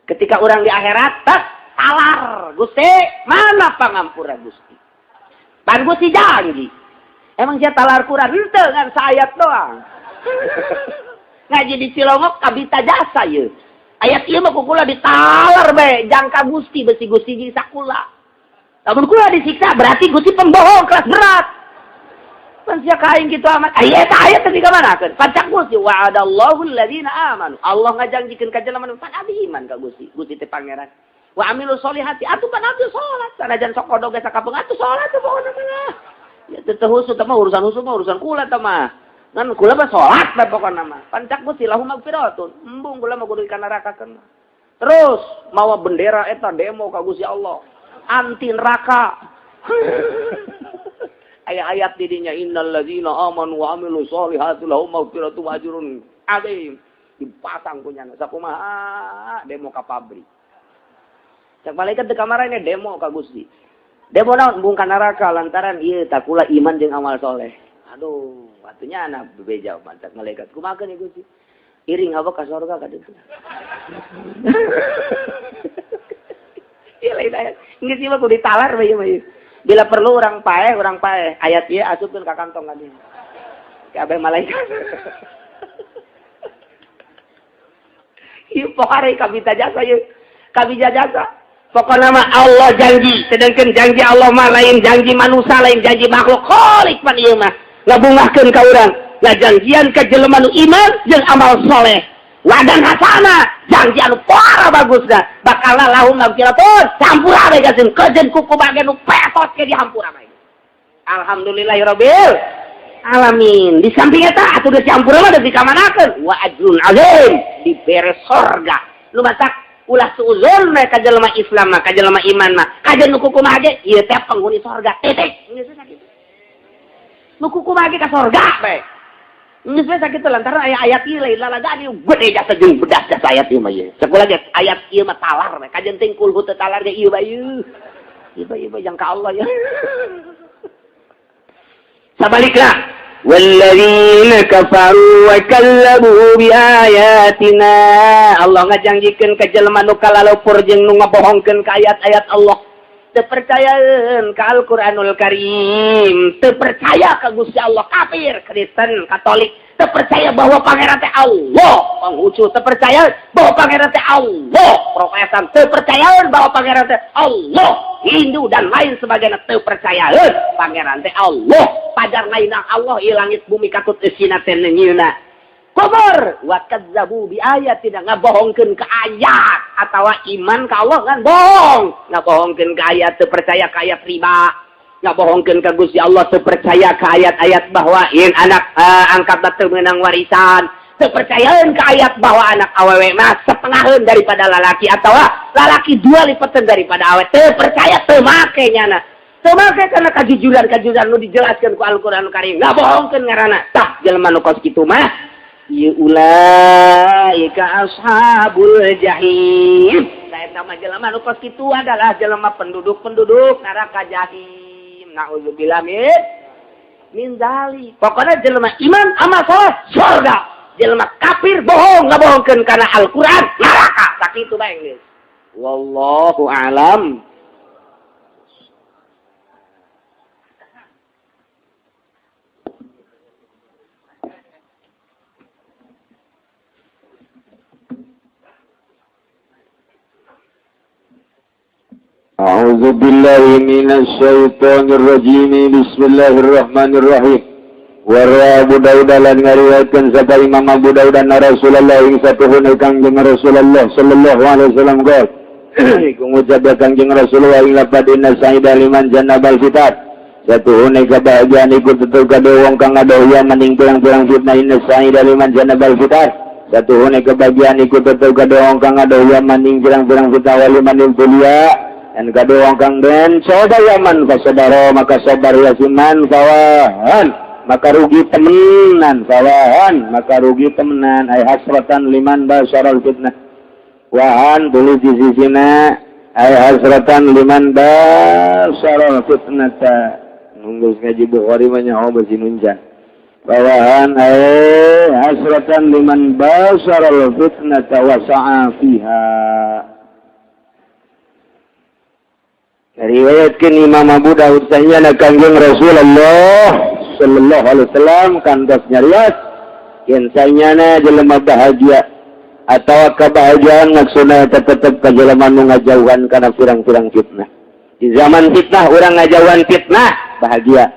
A: Ketika orang di akhirat tak talar, Gusti, mana pangampura Gusti? Pan Gusti janji. Emang sia talar Quran henteu, ngan saayat doang. Ngaji di Cilongok kabita jasa ieu. Ayat ieu mah ku kula ditalar bae jangka Gusti, besi Gusti nyiksa kula. Lamun kula disiksa berarti Gusti pembohong kelas berat. Pan sia ka aing kitu amat. Aya eta ayat teh dikamanakeun? Pancak Gusti wa'adallahu alladzina amanu. Allah ngajanjikeun ka jelema nu pan abdi iman ka Gusti. Gusti teh pangeran. Wa amilu solihati, atuh pan abdi salat. Sanajan sok kodog ge sakapeung atuh salat teh pokona mah. Ya teu husuk mah, urusan husuk mah urusan kula teh mah. Ngan kula mah salat bae pokona mah. Pancak Gusti lahum magfiratun. Embung kula mah kudu ka neraka. Terus mawa bendera eta demo ka Gusti Allah. Anti neraka. Ayat-ayat didinya innal ladzina amanu wa amilu solihati lahum maghfiratun wa ajrun adzim. Dipasang punya sakumaha demo ka pabrik. Cak malaikat di kamar ini demo ka Gusti. Demo naon? Embung ka neraka lantaran ieu takula iman jeung amal soleh. Aduh, atunya anak bebeja mantap malaikat. Kumaha ya Gusti? Iring apa ka sorga ka ditu. Ieu lain ayat. Geus ieu mah kudu ditalar bae mah ieu. Bila perlu urang paeh, urang paeh. Ayat ieu asupkeun ka kantong kadieu. Kabeh malaikat. Ieu pohare kabita jasa ieu. Kabita jasa. Pokokna mah Allah janji, sedangkan janji Allah mah lain janji manusia, lain janji makhluk. Khalik pan ieu mah. Ngabungahkeun ka urang. Ngajanjian ka jelema nu iman jeung amal soleh. Wadan hasana, janji anu para bagusna. Bakal lahum magfiratun, campur bae gasin kejeun kuku bagian nu petot ke dihampura bae. Alhamdulillahirabbil alamin. Di samping eta atuh geus campur mah dikamanakeun wa ajrun azim, dibere sorga. Nu matak ulah suuzon we ka jelema Islam mah, ka jelema iman mah, kajeun nu kuku mah ge ieu teh penghuni sorga. Titik. Geus sakitu. Nu kuku mah ge ka sorga bae. Geus we sakitu lantaran aya ayat ieu lain lalagaan ieu gede jasa jeung bedas jasa ayat ieu mah ieu. Sakulah ge ayat ieu mah talar we. Kajeun teh kulhu teu talar ge ieu bae ieu. Ieu bae ieu bae jang ka Allah ya. Sabalikna walladzina kafaru wa kazzabu biayatina. Allah ngajanjikeun ka jelema nu kalalupur jeung nu ngabohongkeun ka ayat-ayat Allah. Teu percayaeun ka Al-Qur'anul Karim, teu percaya ka Gusti Allah, kafir, Kristen, Katolik, teu percaya bahwa pangeran teh Allah, Konghucu, teu percaya bahwa pangeran teh Allah, Protestan, teu percayaeun bahwa pangeran teh Allah, Hindu dan lain sebagainya teu percayaeun pangeran teh Allah, pajar lain Allah ieu langit bumi katut eusina teh neunyeuna. Kufur wa kazzabu bi ayatina, ngabohongkeun ka ayat atawa iman ka Allah kan bohong, ngabohongkeun ka ayat teu percaya ka ayat riba, ngabohongkeun ka Gusti Allah teu percaya ka ayat-ayat bahwa yen anak angkat teu meunang warisan, teu percayaeun ka ayat bahwa anak awewe mah setengaheun daripada lalaki atawa lalaki dua lipateun daripada awewe, teu percaya teu make nyana. Teu make karena kajujuran-kajujuran nu dijelaskeun ku Al-Qur'anul Karim, ngabohongkeun ngaranna. Tah jelema nu kos kitu mah ieu ulaika ashabul jahim. Eta mah jelema nu kos kitu adalah jelema penduduk-penduduk neraka jahim. Nauzubillah min dzalik. Pokona jelema iman amal saleh surga, jelema kafir bohong ngabohongkeun kana Al-Qur'an neraka. Sakitu bae geus. Wallahu a'lam.
B: أعوذ بالله من الشيطان الرجيم. بسم الله الرحمن الرحيم. Warwa Abu Daud lan ngariwayatkeun sapa Imam Abu Daud anna Rasulullah ing satuhun Kangjeng Rasulullah sallallahu alaihi wasallam qol iku ngucap Kangjeng Rasulullah ing lapad inna sa'ida liman jannabal fitan. Satuhun kebahagiaan iku tetep kade wong kang ngadohya maning pirang-pirang fitnah. Inna sa'ida liman jannabal fitan. Satuhun kebahagiaan iku tetep kade wong kang ngadohya maning pirang-pirang fitnah waliman tulia dan kade wong kang den coba yaman fasadaro maka sabar yasiman fawahan maka rugi temenan, fawahan maka rugi temenan ay hasratan liman basyaral fitnah. Wahan tulis di sisina ay hasratan liman basyaral fitnata. Nunggu ngaji Bukhari mah nyaho besi nunjan. Fawahan ay hasratan liman basyaral fitnata wa sa'a fiha. Riwayatkeun Imam Abu Daud sahihna Kangjeng Rasulullah sallallahu alaihi wasallam kantos nyarios yen sanyana jelema bahagia atawa kebahagiaan maksudna eta tetep ka jelema nu ngajauhan kana pirang-pirang fitnah. Di zaman fitnah urang ngajauhan fitnah bahagia.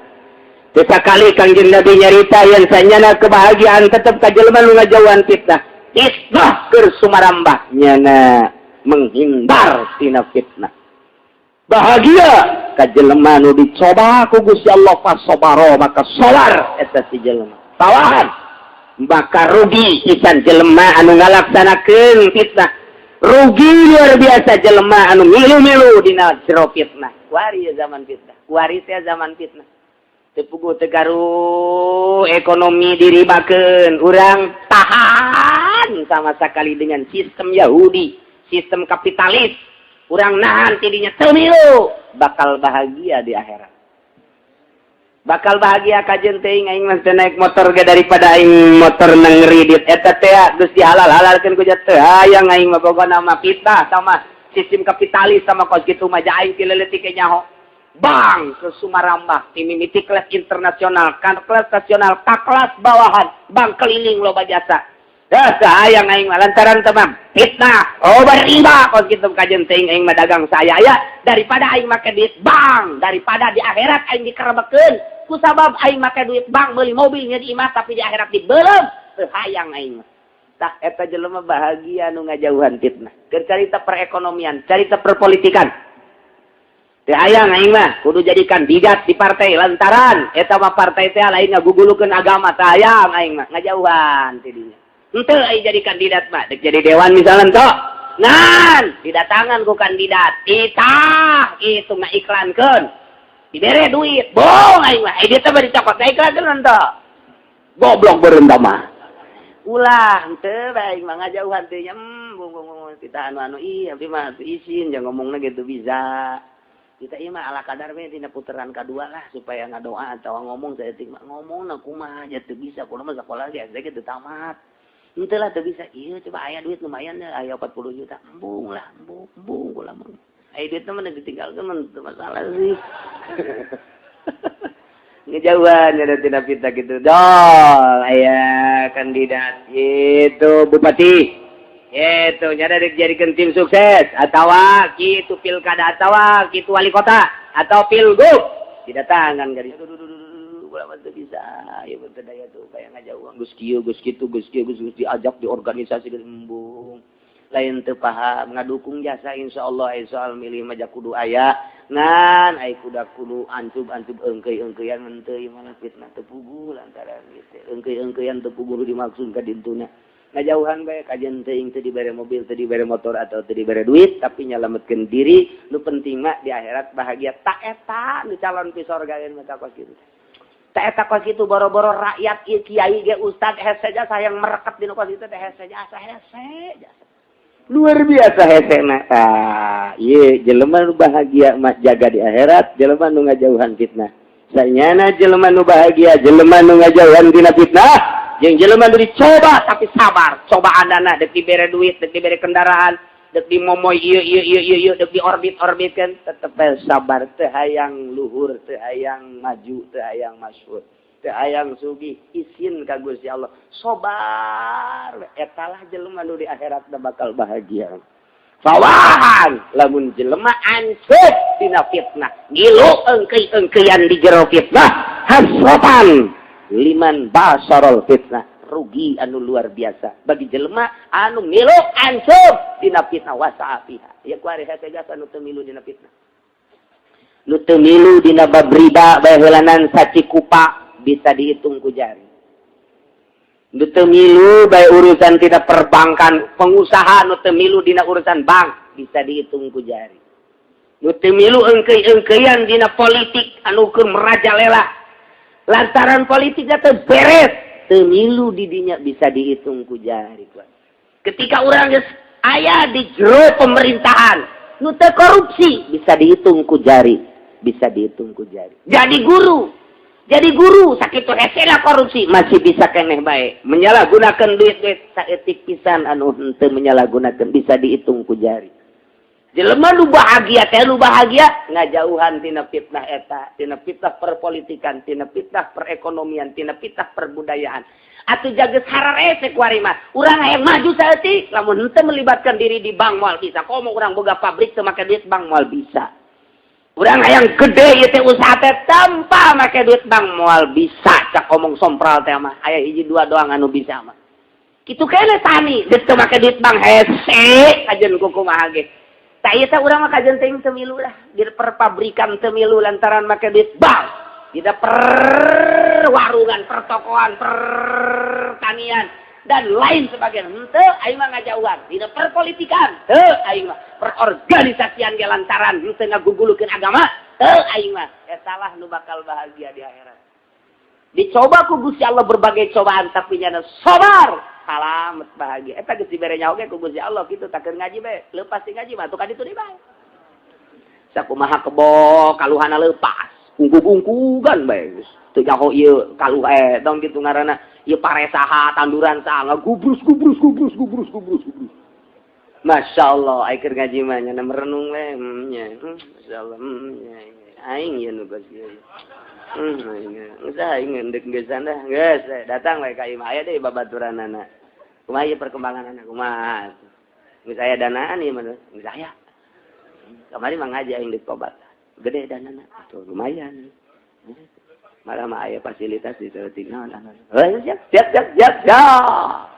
B: Teu sakali Kangjeng Nabi nyarita yen sanyana kebahagiaan tetep ka jelema nu ngajauhan fitnah. Fitnah keur sumarambah nyana menghindar tina fitnah. Bahagia ka jelema nu dicoba ku Gusti Allah fasobaro maka sabar eta si jelema. Tawahan maka rugi pisan jelema anu ngalaksanakeun fitnah. Rugi luar biasa jelema anu milu-milu dina jero fitnah. Kuari zaman fitnah, kuari teh zaman fitnah. Teu puguh teu garu ekonomi diribakeun, urang tahan sama sekali dengan sistem Yahudi, sistem kapitalis. Urang nahan tidinya teu milu, bakal bahagia di akhirat. Bakal bahagia kajeun teuing aing mah teu naik motor ge daripada aing motor nang ngridit eta teh geus dihalal-halalkeun ku teu hayang aing mah pokona mah fitnah sama sistem kapitalis sama kos kitu mah aing ti leutik ge nyaho.
A: Bang ke Sumarambah, timimiti kelas internasional kan, kelas nasional ka kelas bawahan, bang keliling loba jasa. Dah sayang aing mah lantaran temam fitnah, oh riba kos kitu. Kajen teuing aing mah dagang saya ya, daripada aing make duit bank, daripada di akhirat aing dikerebekeun ku sabab aing make duit bank beli mobilnya di imah, tapi di akhirat dibelem, teu hayang aing mah. Tah, eta jelema bahagia nu ngajauhan fitnah. Keur carita perekonomian, carita perpolitikan, teu hayang aing mah kudu jadi kandidat di partai lantaran eta mah partai teh lain ngagugulukeun agama, teu hayang aing mah, ngajauhan tidinya. Henteu aing jadi kandidat mah, dek jadi dewan misalnya tok. Ngan didatangan ku kandidat, itah itu ngaiklankeun. Dibere duit, bohong aing mah. Eh, dia teh bari cokot iklankeun henteu. Goblok beureum mah. Ulah, henteu bae aing mah ngajauhan teh nya, bung bung bung kita anu anu ih, abdi mah izin jangan ngomongna gitu bisa. Kita ieu mah ala kadar we tina putaran kadua lah supaya ngadoa atau ngomong saya mah ngomong kumaha aja teu bisa, kudu mah sekolah ge SD teu tamat. Henteu lah, teu bisa. Iya, coba aya duit lumayan ya, aya 40 juta. Embung lah, embung, embung kula mah. Aya duit mah ditinggalkeun mah teu masalah sih. Ngejauhan ya tidak kita gitu. Dol, aya kandidat itu bupati. Itu nyada dijadikan tim sukses atau kitu pilkada atau kitu wali kota atau pilgub didatangan gadis teu bisa ya, betul daya tuh kayak ngajauhan geus kieu, geus kitu, geus kieu, geus diajak di organisasi, geus embung, lain teu paham, ngadukung jasa insyaallah. Soal milih mah kudu aya, ngan ai kuda kudu ancub-ancub eungkeuy-eungkeuyan henteu, ieu mah fitnah teu puguh lantaran gitu eungkeuy-eungkeuyan teu puguh dimaksud ka dintuna. Ngajauhan bae, kajen teuing teu dibere mobil, teu dibere motor atau teu dibere duit, tapi nyalametkeun diri. Nu penting mah di akhirat bahagia. Tak eta nu calon pi sorga mah kos kitu. Tak eta kos kitu, boro-boro rakyat ieu, kiai ge, ustad hese jasa yang merekat dina kos kitu teh, hese jasa, hese jasa luar biasa hese na. Tah, ieu jelema nu bahagia mah jaga di akhirat, jelema nu ngajauhan fitnah. Sanyana jelema nu bahagia jelema nu ngajauhan dina fitnah jeung jelema nu dicoba tapi sabar. Cobaanana dek dibere duit, dek dibere kendaraan, dek dimomoy ieu ieu ieu ieu ieu, dek di orbit-orbitkeun, tetep bae sabar, teu hayang luhur, teu hayang maju, teu hayang masyhur, teu hayang sugih, isin ka Gusti Allah, sabar. Eta lah jelema nu di akhirat bakal bahagia. Fawahan lamun jelema ancup dina fitnah, ngilu eungkeuy-eungkeuyan di jero fitnah, hasratan liman basarol fitnah, rugi anu luar biasa bagi jelema anu milu ancup dina fitnah wasa'a fiha. Ya, kuari hese jasa nu teu milu dina fitnah, nu teu milu dina bab riba bae heulanan sacikupa bisa dihitung ku jari, nu teu milu bae urusan tidak perbankan, pengusaha nu teu milu dina urusan bank bisa dihitung ku jari, nu teu milu eungkeuy-eungkeuyan dina politik anu keur merajalela lantaran politiknya teu beres, teu milu di dinya bisa dihitung ku jari. Ketika orang geus aya di jero pemerintahan nu teu korupsi bisa dihitung ku jari, bisa dihitung ku jari. Jadi guru sakitu hesena korupsi masih bisa keneh bae, menyalahgunakan duit-duit saeutik pisan anu henteu menyalahgunakan bisa dihitung ku jari. Jelema nu bahagia teh nu bahagia ngajauhan tina fitnah eta, tina fitnah perpolitikan, tina fitnah perekonomian, tina fitnah perbudayaan. Atuh jaga hararese kuari mah. Urang hayang maju saeutik, lamun henteu melibatkan diri di bank moal bisa. Komo urang boga pabrik teu make duit bank moal bisa. Urang hayang gede ieu teh usaha teh tanpa make duit bank moal bisa, cak omong sompral teh mah. Aya hiji dua doang anu bisa mah. Kitu keneh tani, geus teu make duit bank hese kajen kumaha ge. Tak ieu teh urang mah kajen teuing teu milu lah di perpabrikan, teu milu lantaran make duit bank. Tidak perwarungan, pertokoan, pertanian dan lain sebagainya. Henteu aing mah ngajauhan. Tidak perpolitikan, henteu aing mah. Perorganisasian ge lantaran henteu ngagugulukeun agama, henteu aing mah. Eta lah nu bakal bahagia di akhirat. Dicoba ku Gusti Allah berbagai cobaan tapi nyana sabar, salamet bahagia. Eta geus dibere nyaho ge ku Gusti Allah kitu, tak ngaji bae, leupas ti ngaji mah atuh ka ditu deui bae. Sakumaha kebo kaluhana leupas. Ungkug-ungkugan bae geus. Teu nyaho ieu kaluh tong kitu ngaranna ieu pare saha, tanduran saha, ngagubrus gubrus gubrus gubrus gubrus gubrus. Masya Allah, ai keur ngaji mah nya merenung we, nya. Masya Allah, nya. Aing ieu nu geus kieu. Geus aing endek geus dah. Geus datang we ka imah aya deui babaturanana. Kumaha ieu perkembanganana kumaha? Geus aya danaan ieu mah geus aya. Kamari mah ngaji aing deuk tobat. Gede danana. Tuh lumayan. Malah mah aya fasilitas di leutik naon. Siap siap siap siap siap.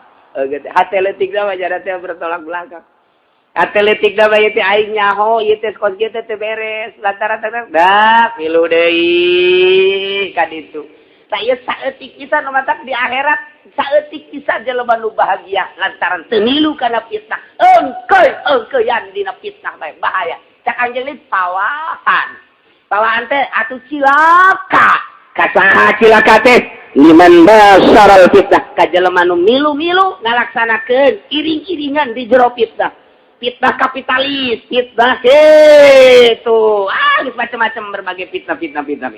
A: Hate leutik mah jada teh bertolak belakang. Hate leutik mah ieu teh aing nyaho ieu teh kos kieu teh beres lantaran teh dah milu deui ka ditu. Tah ieu saeutik pisan nu matak di akhirat saeutik pisan jelema nu bahagia lantaran teu milu kana fitnah. Engkeuy engkeuyan dina fitnah bae bahaya. Cak anjeun pawahan. Pawahan teh atuh cilaka. Kasaha cilaka teh? Liman basaral fitnah ka jelema nu milu-milu ngalaksanakeun iring-iringan di jero fitnah. Fitnah kapitalis, fitnah kitu. Ah, geus macam-macam berbagai fitnah-fitnah fitnah.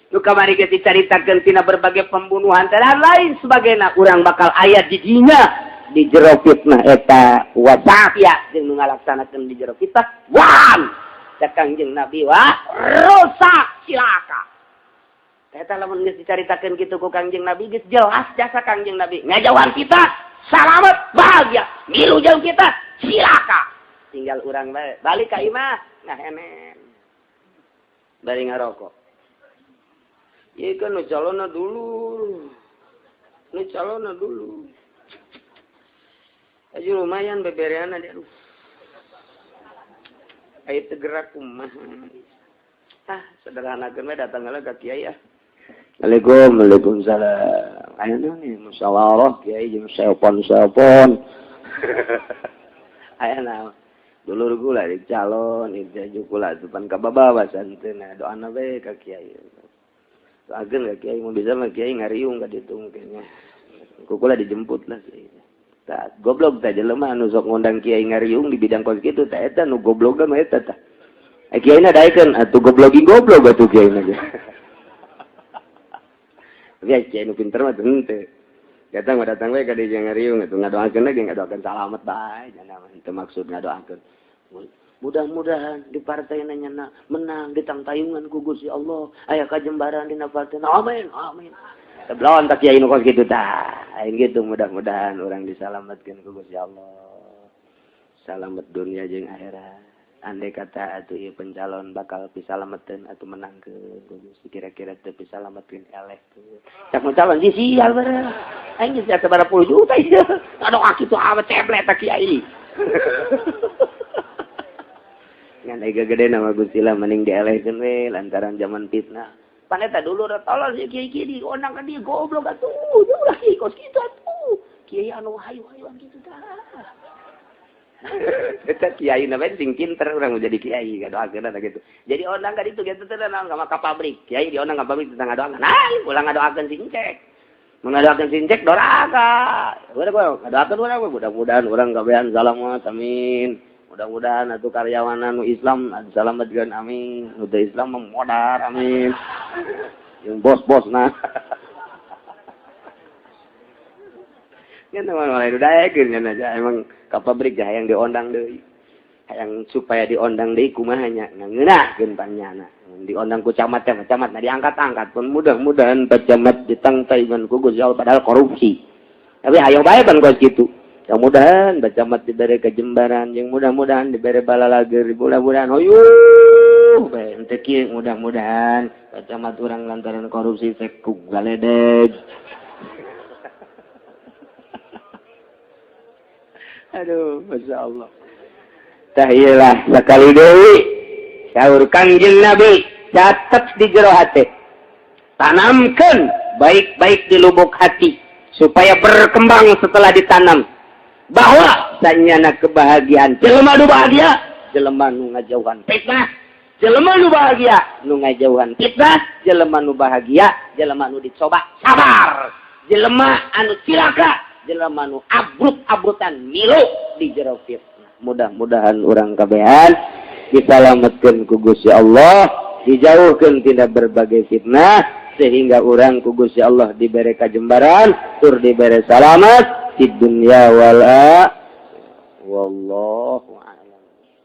A: Nu kamari geus dicaritakeun tina berbagai pembunuhan dan lain sebagainya, urang bakal aya di dinya di jero fitnah eta wasafia jeung nu ngalaksanakeun di jero fitnah. Wan! Cak Kangjeng Nabi wah rusak cilaka. Eta lamun geus dicaritakeun kitu ku Kangjeng Nabi geus jelas jasa Kangjeng Nabi. Ngajauhan kita salamet bahagia, milu jeung kita cilaka. Tinggal urang bae balik ka imah ngahenen. Bari ngarokok. Ieu kan nu calonna dulu. Nu calonna dulu. Aja lumayan bebereana dia aduh. Aya teu gerak kumaha. Ah, sederhanakeun we datang heula ka kiai ah. Assalamualaikum, waalaikumsalam. Ayo nih musyawarah kiai jeung seopon-seopon. Aya naon? Dulur gula di calon, itu kula depan ka babawa santeuna doana we ka kiai. Doakeun ka kiai mun bisa mah kiai ngariung ka ditu mungkin nya. Ku kula dijemput lah kiai. Tah goblok tah jelema anu sok ngundang kiai ngariung di bidang kos kitu tah eta nu goblok mah eta tah. Eh kiai na daekeun atuh goblogi goblok atuh kiai na ge. Tapi kiai nu pinter mah henteu. Datang mah datang we ka dieu ngariung atuh ngadoakeun lagi ngadoakeun salamet bae cenah mah teu maksud ngadoakeun. Mudah-mudahan di partai nanya menang di tangtayungan ku Gusti Allah aya kajembaran dina partai. Amin amin. Tebelon tak kiai nu kos kitu tah. Aing gitu mudah-mudahan urang disalametkeun ku Gusti Allah. Salamet dunia jeung akhirat. Andai kata atuh ieu pencalon bakal pisalameteun atuh menangkeun ku Gusti kira-kira teu pisalametkeun elehkeun. Cak nu calon sih sial bareng. Aing geus sabaraha puluh juta ieu. Aduh kitu amat ceblek tak kiai. Ngan ega gede nama Gusti lah mending dielehkeun we lantaran zaman fitnah. Pan eta dulu tolol si kiai kiai diondang ka dieu goblok atuh. Ulah kiai kos kitu atuh. Kiai anu hayu-hayuan kitu tah. Eta kiai na bae sing pinter urang jadi kiai ngadoakeun eta gitu. Jadi ondang ka ditu kitu teh naon ka pabrik. Kiai diondang ka pabrik tentang ngadoakeun. Nah, ulah ngadoakeun si Encek. Mun ngadoakeun si Encek doraka. Udah gua ngadoakeun urang mudah-mudahan urang kabehan salamet amin. Mudah-mudahan atuh karyawan anu Islam salametkeun amin. Nu teu Islam mah modar amin. Jeung bos-bosna. Nya mah daekeun nya aja emang ka pabrik ya hayang diondang deui. Hayang supaya diondang deui kumaha nya ngeunahkeun panyana. Diondang ku camat teh camat na diangkat-angkat pun mudah-mudahan Pak Camat ditangtayungan ku Gusti Allah padahal korupsi. Tapi hayo bae kan kos kitu. Yang mudahan Pak Camat diberi kejembaran, yang mudah-mudahan diberi balalager, mudah-mudahan hoyuh bae henteu kieu mudah-mudahan Pak Camat urang lantaran korupsi sekuk galedeg. Aduh, Masya Allah. Tahiyalah sekali deui saur Kangjeng Nabi catet di jero hati. Tanamkan baik-baik di lubuk hati supaya berkembang setelah ditanam. Bahwa sanyana kebahagiaan jelema nu bahagia, jelema nu ngajauhan fitnah, jelema nu bahagia nu ngajauhan fitnah, jelema nu bahagia, jelema nu dicoba sabar, jelema anu cilaka, jelema nu abrut-abrutan milu di jero fitnah. Mudah-mudahan urang kabehan disalametkeun ku Gusti Allah, dijauhkeun tina berbagai fitnah sehingga urang ku Gusti Allah dibere kajembaran tur dibere salamat di dunia wal akhirah. Wallahu a'lam.